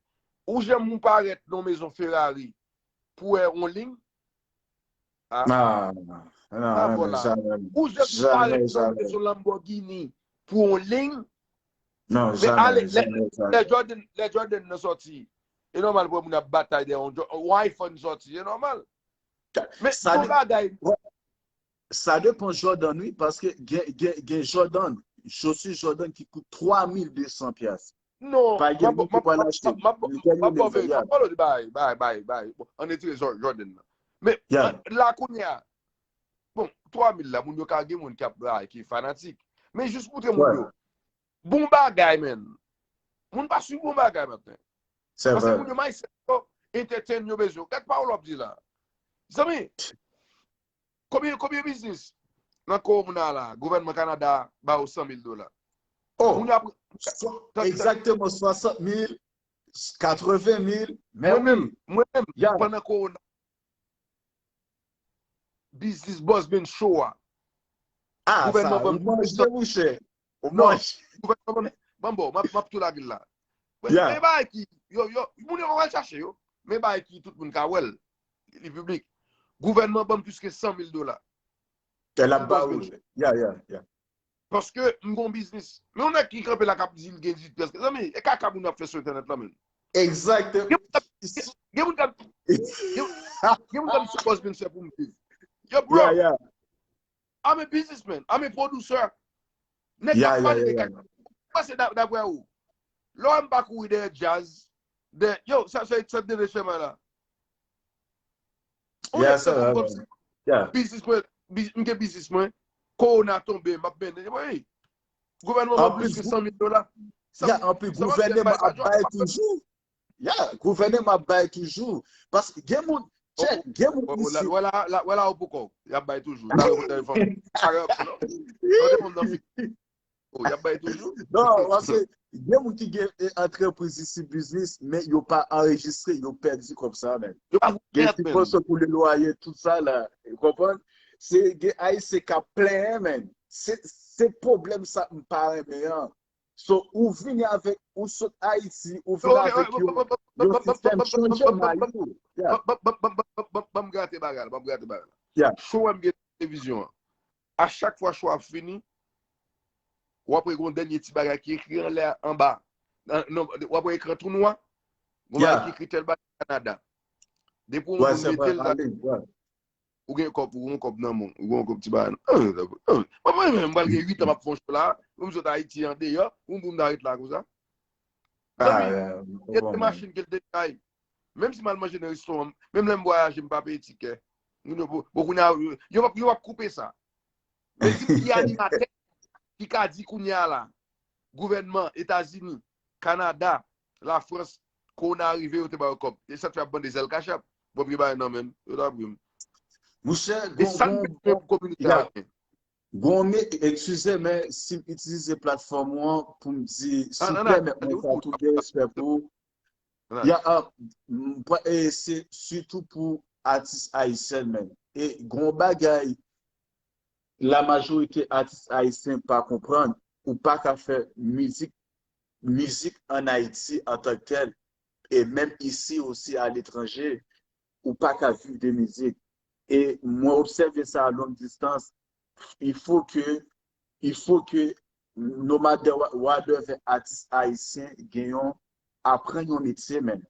ou janm ou parèt nan mezon Ferrari pou wè on liy? Ah, non, non, jamais. Ou janm ou parèt nan mezon Lamborghini pou on liy? Non, jamais, jamais, jamais. Lè Jordan, lè Jordan nan sòti, e nòmal pou moun ap batay dèyè on iPhone sòti, e nòmal. Men se yon bagay. Sa depan Jordan, wi, paske gen, gen, gen Jordan, chaussure Jordan ki kout twa mil de san pyas. Non, Pa gen moun ki pral achte. Li gen m ap ba w level, verite, m ap ba w bay, bay, bay, bay. Bon, ann retire Jor- Jordan nan. Men Yeah. an- la kounye a, bon, twa mil la, moun yo ka gen moun ki ap bay, ki fanatik. Men jis moutre moun Ouais. yo. Bon bagay, men. Moun pa swiv bon bagay, maten. Se Paske vre. Moun yo may yo entertain yo bezwen. Gad pawòl w ap di la. Zanmi, konbyen, konbyen biznis nan korona la, gouvènman Kanada ba yo san mil dola? Oh, Moun yo ap so- egzakteman swasant mil, katreven mil, men Mwen menm, wi. mwen menm, Ya. pandan korona, biznis Buzz Band Show a, Ah, gouvènman sa, ban ou m manje, mouche. Ou Non, manje. gouvènman ban m, ban m, bon, m ap, m ap tou lage l la. Men Ya. men bagay ki, yo, yo, moun yo pa pral chache yo. Men bagay ki tout moun ka wè l, li piblik. Gouvènman ban m plis ke san mil dola. L ap Pou ba Buzz ou. Band Show. Ya, ya, ya. Paske m gon biznis. Men yon nèg ki kanpe la k ap di l gen dizwit pyès. Zanmi, e kaka moun ap fè sou entènèt la, men. Egzakte. Gen moun k ap, gen moun k ap, gen, gen moun k ap sou Buzz Band Show pou m viv. Yo, bro, Ya, ya. I'm a businessman. I'm a producer. Nèg Ya, ap ya, pale ya, de ya. kaka. Mwen se da- daprè ou. Lè w wè m pa kouri dèyè djaz. De, yo, sa, sa, sa te desann la. Ou Ya, nèg sa, tankou ya, m ya. kòmsi Ya. biznis mwen, biz- m gen biznis mwen. Korona tonbe, m ap mennen. Wi. Gouvènman ban m Anplis, plis ke san mil dola. Sa- Ya, anplis, sa mwen fè gouvènman bay ap bay toujou. Ya, gouvènman ap bay toujou. Paske gen moun, check, gen moun Wè la, isi. Wè la, la, wè la ou poko. Y ap bay toujou. Sa yo kontan fanm. Sa yo kontan fanm nan fik. Oh, y ap bay toujou. Non, paske gen moun ki gen eh, antrepriz isi, biznis, men yo pa anrejistre, yo pèdi kòb sa, men. Yo pa Gen fèt, men. Sibvansyon pou le lwaye, tout sa la. Ou konprann? Se gen Ayisyen k ap plenyen, men. Se se pwoblèm sa m pa renmen an. So, ou vini avèk, ou sot Ayiti, ou vini avèk yon, yon sistèm chanje mayou. Yeah. Ban m grate bagay la, ban m grate bagay la. Yeah. Show m gen televizyon an. A chak fwa show ap fini, w ap wè yon dènye ti bagay ki ekri anlè anba. Nan- nan- W ap wè ekran tou nwa. Yon bagay Yeah. Ki ekri tèl bagay Kanada. Depi yon Ouais, moun c'est mete vrai, l la, allez, ouais. Ou gen kòb, ou gen yon kòb nan men w, ou gen yon kòb ti bagay. Mwen menm, mwen pral gen uit an m ap fè yon show la, pou m sot Ayiti andeyò, pou m pou m ta ret la konsa. Ah, Zanmi, yeah, gen bon, de man. Machin ke l te bay. Menm si m al manje nan restoran, menm lè m vwayaje, m pa peye tikè. Moun yo, bon, bon, kounye a, yo, yo p ap, yo p ap koupe sa. Men di m ki animatè ki ka di kounye a la, gouvènman Etazini, Kanada, Lafrans, kowona rive, yo te ba yo kòb. E sa k fè y ap mande zèl kachap. Bon, m gen bagay nan men m, yo t ap ri m. Monchè, E sa n gon, bezwen gon, pou kominote yeah. Ayisyen. Gon men, eskize, men si m itilize platfòm ou an pou m di, si Ah, w non, pèmèt non, mwen, non, sa tou gen respè pou ou. Non. Ya, ah, m pa- e se sitou pou atis ayisyen menm. E gon bagay, la majorite atis ayisyen pa konprann, ou pa ka fè mizik, mizik an Ayiti antanktèl, e menm isi osi aletranje, ou pa ka viv de mizik. E mwen obsève sa a long distans, il faut que, il faut que no matter wha- whatever atis ayisyen gen yon, aprann yon metye menm.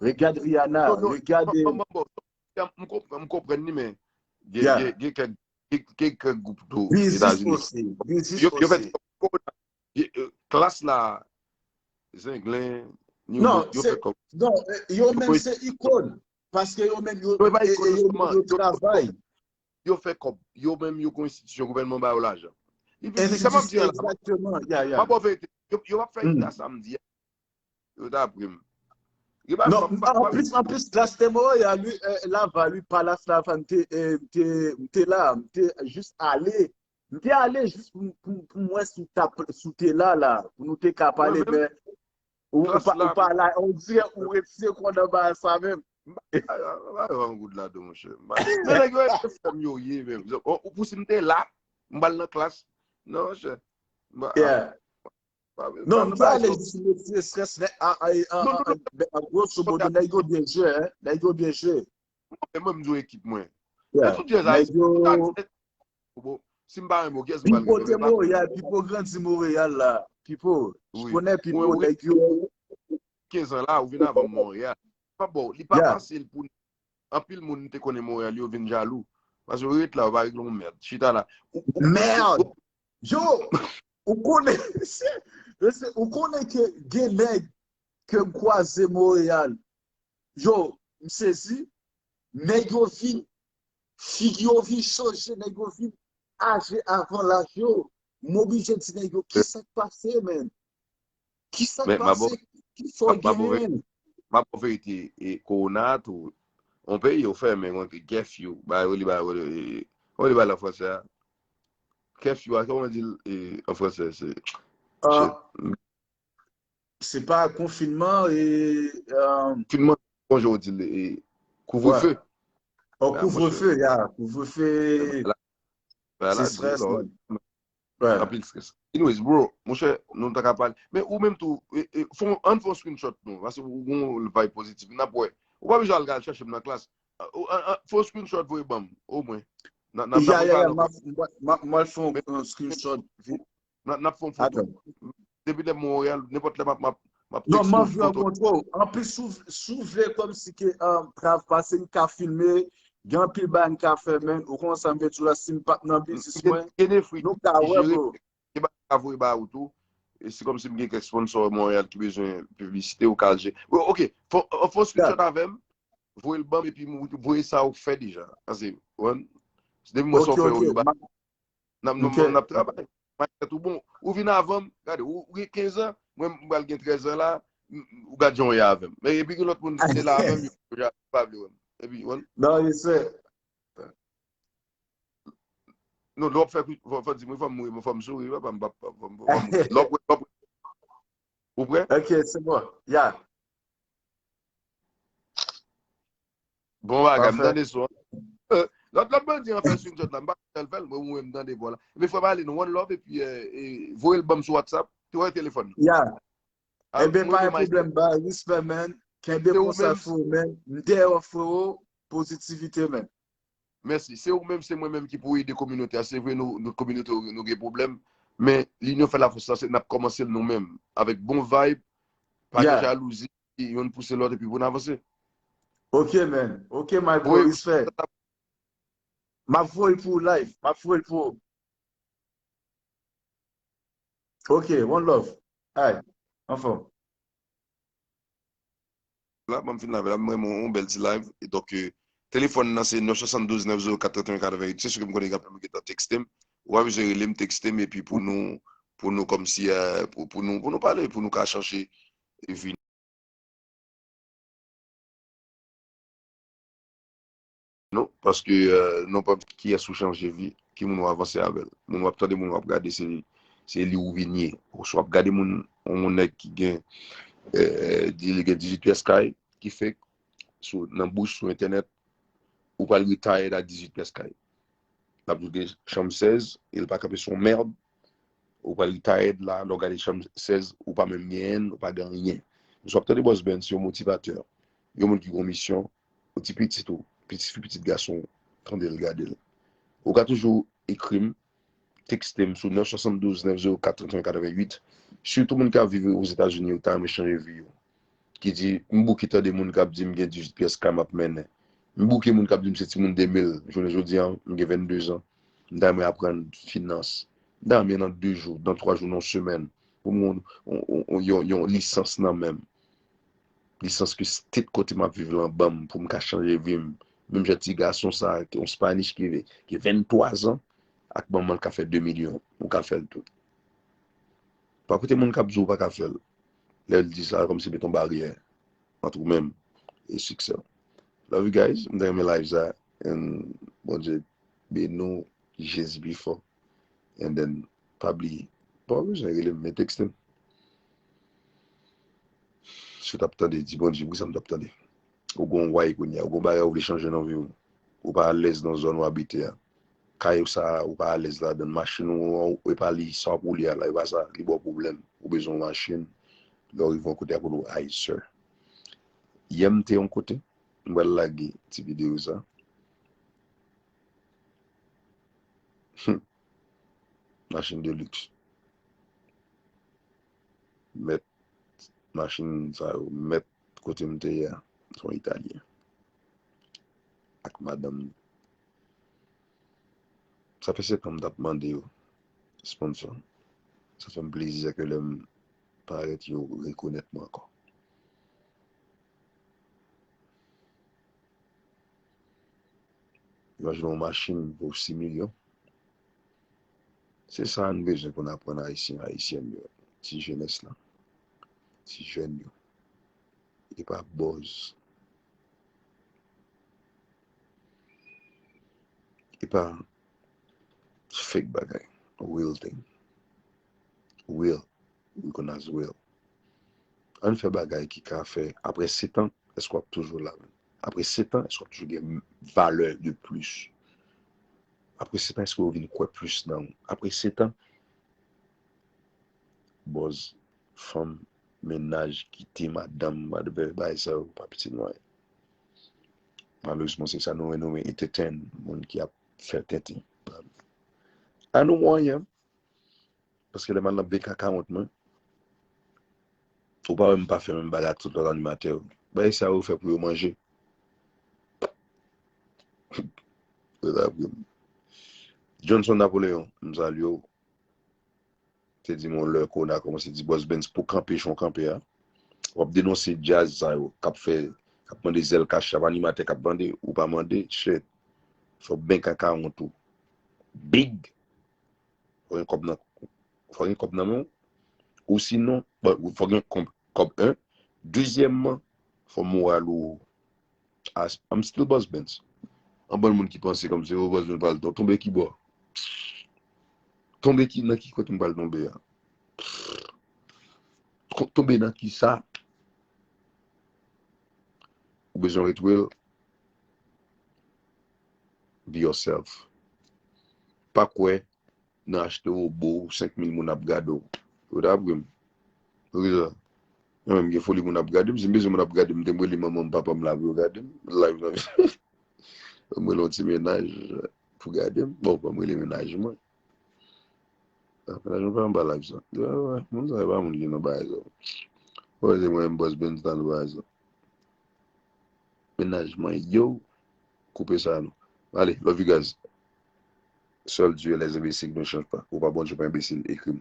Regard Rihanna, Non, non, regard bon, bon, bon, bon. M konprann, m konprann li, men gen, Yeah. gen, gen kèk, gen, gen kèk gwoup tou Biznis Etazini. osi, biznis Yo, yo fè osi. Yo, euh, Klas la, Zenglen, New Non, Look, yo se, fè kòb. Non, eh, yo menm Yo- se ikòn. Paske yo menm yo, Yo pa eh, eh, ikòn yo, sèlman, yo yo- travay. Yo fè kòb. Yo menm yo gon enstitisyon, gouvènman ba yo lajan. Li vin di, sa m ap di an la, Egzakteman, ya, ya. m ap ba w verite. Yo, yo p ap fè Mm. Ita sa m di a. Yo t ap ri m. Yo pa- Non, pa- pa- pa- anplis, anplis, Klas te Montréal, wi, eh, Laval, wi, Palas Laval, m te, eh, m te, m te la, m te jis ale. M te ale jis pou, pou, pou m wè si w t ap, si w te la, la, pou nou te ka pale, Mwen menm, men ou, ou Klas pa, la, ou pa la, on dirè ou retire kò nan bagay sa menm. Ah, ah, ah, an goud ladan, monchè. Men nèg yo, se fòm yo ye, menm. Ou, ou, si m te la, m pral nan Klas. Non, monchè. M pa- Yeah. pa- Non, pa- m te pa- ale jis retire strès, men a, a, a, Non, non, a, ben, an gwoso modo, nèg yo byen jwe, hein? Nèg yo byen jwe. E mwen, m di w ekip mwen. Yeah. E tout jazz Nèg yo Bon, si m pa renmen w, kiyès m pral Pipo renmen? te Montréal, Pipo grandi Montréal la. Pipo, Wi. ou konnen Pipo, Mwen, wi. Nèg yo. Kenz an la, ou vin avan m Montréal. Pa bon, li pa Yeah. Fasil pou anpil moun te konnen Montréal, yo vin jalou. Paske yo ret la, yo pa regle yon mèd. Chita la. Ou, ou, Mèd! Yo! Ou konnen, mesye, ou konnen ke gen nèg ke m kwaze Montréal. Yo, m sezi. Nèg yo vin, figi yo vin chanje, nèg yo vin aje avan laj yo. M oblije di nèg yo, ki sa k pase, menn? Ki sa k pase? Ki sa w genyen? M ap ba w verite, e, kowona a tou, yon peyi yo fèmen, yon kèfyou, ba yo li ba yo, e, yo li ba l an fransè a. Kèfyou a, kòman di l, e, an fransè, se, se pa konfinman, e, konfinman, konjou di l, e, kouvrefe. Oh, kouvrefe, ya, kouvrefe. Se strès, man. Anpil strès. Anyways, bro, monchè, nou ta ka pale. Men ou menm tou, e, e, fon, ann fè yon screenshot nou. Paske ou gon vibe pozitif. N ap wè. Ou pa bezwen al, al chèche m nan klas. Fè yon screenshot voye ban m, omwen. Ya, ya, ya, m ap fè yon screenshot. N ap fè yon foto. Depi lè Monreyal, nenpòt lè m ap, m ap, m ap. Non, m anvi rankontre w. Anplis, si w vle kòmsi ke, um, Trav pase, m ka filme. Gen anpil bagay m ka fè, men ou konn sa m vle di w la, si m pa t nan biznis mwen, nou ka wè, bro. Gen bagay m ka voye ba ou tou. E se kòmsi m gen kèk sponsò Monreyal ki bezwen piblisite ou ka al je. Bon, ok, fè yon screenshot avè m, voye l ban m, epi m voye sa ou fè deja. Ase, depi mwen sa ou fè yo, yo ba. N ap, n ap travay. Mindset ou bon. Ou vin avan m, gade, ou gen kenz an, mwen m pral gen trèz an la, ou gad jan w ye avè m. Men epi gen lòt moun ki te la avè m, yo pa vle wè m. Epi, wè m. Non, yes sir. Non, lè w ap fè, fò, fò di mwen, fò m ri, fò m souri, papa m, papa m, fò m ri. Lè w ap wè, lè w ap wè. Ou prè? Ok, se bon. Ya. Bon bagay, m tande son an. Lòt, lòt bandi an fè screenshot la, m pa konn jan l fè l, mwen, mwen, m tande vwa la. Ebyen, frè m, ale nan one love, epi, e, voye l ban m sou WhatsApp, tou wè telefòn nan. Ya. Ebyen, pa gen pwoblèm, ba, respè, man. Kenbe konsa, freo, man. M dèyè w, freo. Pozitivite, man. Mèsi. Se ou menm, se mwen menm ki pou ede kominote a. Se vre, nou, nou kominote, nou gen pwoblèm, men linyon fè lafòs la, se n ap kòmanse l nou menm. Avèk bon vibe, pa gen jalouzi, youn pouse lòt, epi pou n avanse. Ok, man. Ok, my bro, respè. M ap voye l pou ou live. M ap voye l pou ou. Ok, one love. Ay, anfòm. La, ban m fin live la, m renmen yon bèl ti live. E donk, e, telefòn nan se nèf swasanndouz nèf zewo kat trannteyen katrevennuit. Se sou ke m konnen gen anpil moun ki gentan tekste m. Ou pa bezwen rele m, tekste m, epi pou nou, pou nou kòmsi, e, pou, pou nou, pou nou pale, pou nou ka chanje e vini. Nou, paske, e, nou pa kiyès ou chanje vi, ki moun ou avanse avè l. Moun w ap tande, moun w ap gade, se, se li ou vin ye. Oswa w ap gade moun, yon moun nèg ki gen, e, di li gen dizuit pyès kay, ki fake, sou, nan bouch, sou entènèt, ou pral retired ak dizuit pyès kay. L ap di w gen chanm sèz, e l pa kanpe sou yon mèd, ou pral retired la, lè w gade chanm sèz, ou pa menm genyen l, ou pa gen anyen. Oswa w ap tande Boss Ben, se yon motivatè. Yon moun ki gen yon misyon, ou ti pitit ou, pitit fi, pitit gason w, tande l, gade l. Ou ka toujou ekri m, tekste m sou nèf swasanndouz nèf zewo kat trannteyen katrevennuit. Sitou moun k ap viv Ozetazini, yo ta renmen chanje vi yo. Ki di, m bouke tande moun k ap di m gen dizuit pyès kay m ap mennen. M bouke moun k ap di m se timoun de mil. Jounen jodi a, m gen vennde zan. M ta renmen aprann finans. M ta renmen nan de jou, nan twa jou, nan yon semèn, pou m gen yon, yon, yon, yon, yon lisans nan men m. Lisans ke state kote m ap viv lan ban m, pou m ka chanje vi m. Menm jan ti gason sa, yon Spanish ki, ki venntwa zan, ak manman l ka fè de milyon, ou ka fè l tou. Pa koute moun k ap di w pa ka fè l. Lè l di sa, kòmsi met yon baryè ant ou menm e siksè w. Love you guys, m te renmen live sa, and Bondye beni w, Jezi pi fò. And then, pa bliye, pa bezwen rele m, men tekste m. Si w t ap tande, di Bondye, poukisa m t ap tande? Ou gon way kounye a, ou gon bagay ou vle chanje nan vi w. Ou pa alèz nan zòn ou abite a. Kay ou sa, ou pa alèz ladan l. Machin ou, ou, e pa li, sa w ap woule a la, e pa sa, li ba w pwoblèm. Ou bezwen yon machin. Lè w rive yon kote, apre w, ay, sir. Yè m te yon kote, m pral lage ti videyo sa. Hmm. Machin de luxe. Mèt machin sa yo, mèt kote m te ye a, se yon Italyen. Ak madanm li. Sa fè sèt an m t ap mande yo sponsor. Sa fè m plezi ke lè m parèt, yo rekonèt mwen ankò. Imajine yon machin vo sis milyon. Se sa n bezwen pou n aprann Ayisyen, Ayisyèn yo, ti jenès lan, ti jèn yo. E pa buzz. E pa fake bagay. Real thing. Real. We gonna as real. Ann fè bagay ki ka fè, apre sèt an, èske w ap toujou la menm? Apre sèt an, èske w ap toujou gen valè de plis? Apre sèt an, èske yo vin kwè plis nan ou? Apre sèt an, buzz, fanm, mennaj, kite madanm, whatever, bagay sa yo pa pitit mwen. Malerezman, se sa nou renmen entertain moun ki ap fè tenten. A nou mwayen. Paske lè m al nan bank account mwen, ou pa wè m pa fè menm bagay ak tout lòt animatè yo. Bagay sa yo fè pou yo manje. Johnson Napoléon, m salye w. Te di m yon lè kòwona kòmanse di Boss Benz pou kanpe jan w kanpe a. W ap denonse djaz sa yo k ap fè, k ap mande zèl kach, ap animatè k ap mande, ou pa mande, shit. Fò bank account ou big. Fò gen kòb nan, fò gen kòb nan men w. Ou sinon, bon, fò gen kòb, kòb en. Dezyèmman, fò moral ou. As, I'm still Boss Benz. An bann moun ki panse kòmsi, oh, Boss Benz pral tonbe ki bò? Tonbe ki, nan ki kote m pral tonbe a? Ko-, tonbe nan ki sa? Ou bezwen retwouve l? Be yourself. Pa kwè nan achte yon bo, senk mil moun ap gade w. Yo ta ap ri m. Poukisa? Mwen menm gen foli moun ap gade m. Si m bezwen moun ap gade m, m te m rele manman m, papa m la pou yo gade m. Live nan. M rele yon ti mennaj pou gade m. Bon, pa m rele mennaj mwen. Ah, mennaj mwen pa anba live sa. Yo, wè, moun sa yo pa moun ki nan bagay sa. Wè, se mwen menm Boss Benz nan bagay sa. Mennaj mwen, yo, koupe sa non. Ale, love you guys. Seul Dieu, les imbéciles ne changent pas. Ou pa Bondye, pa enbesil, ekri m.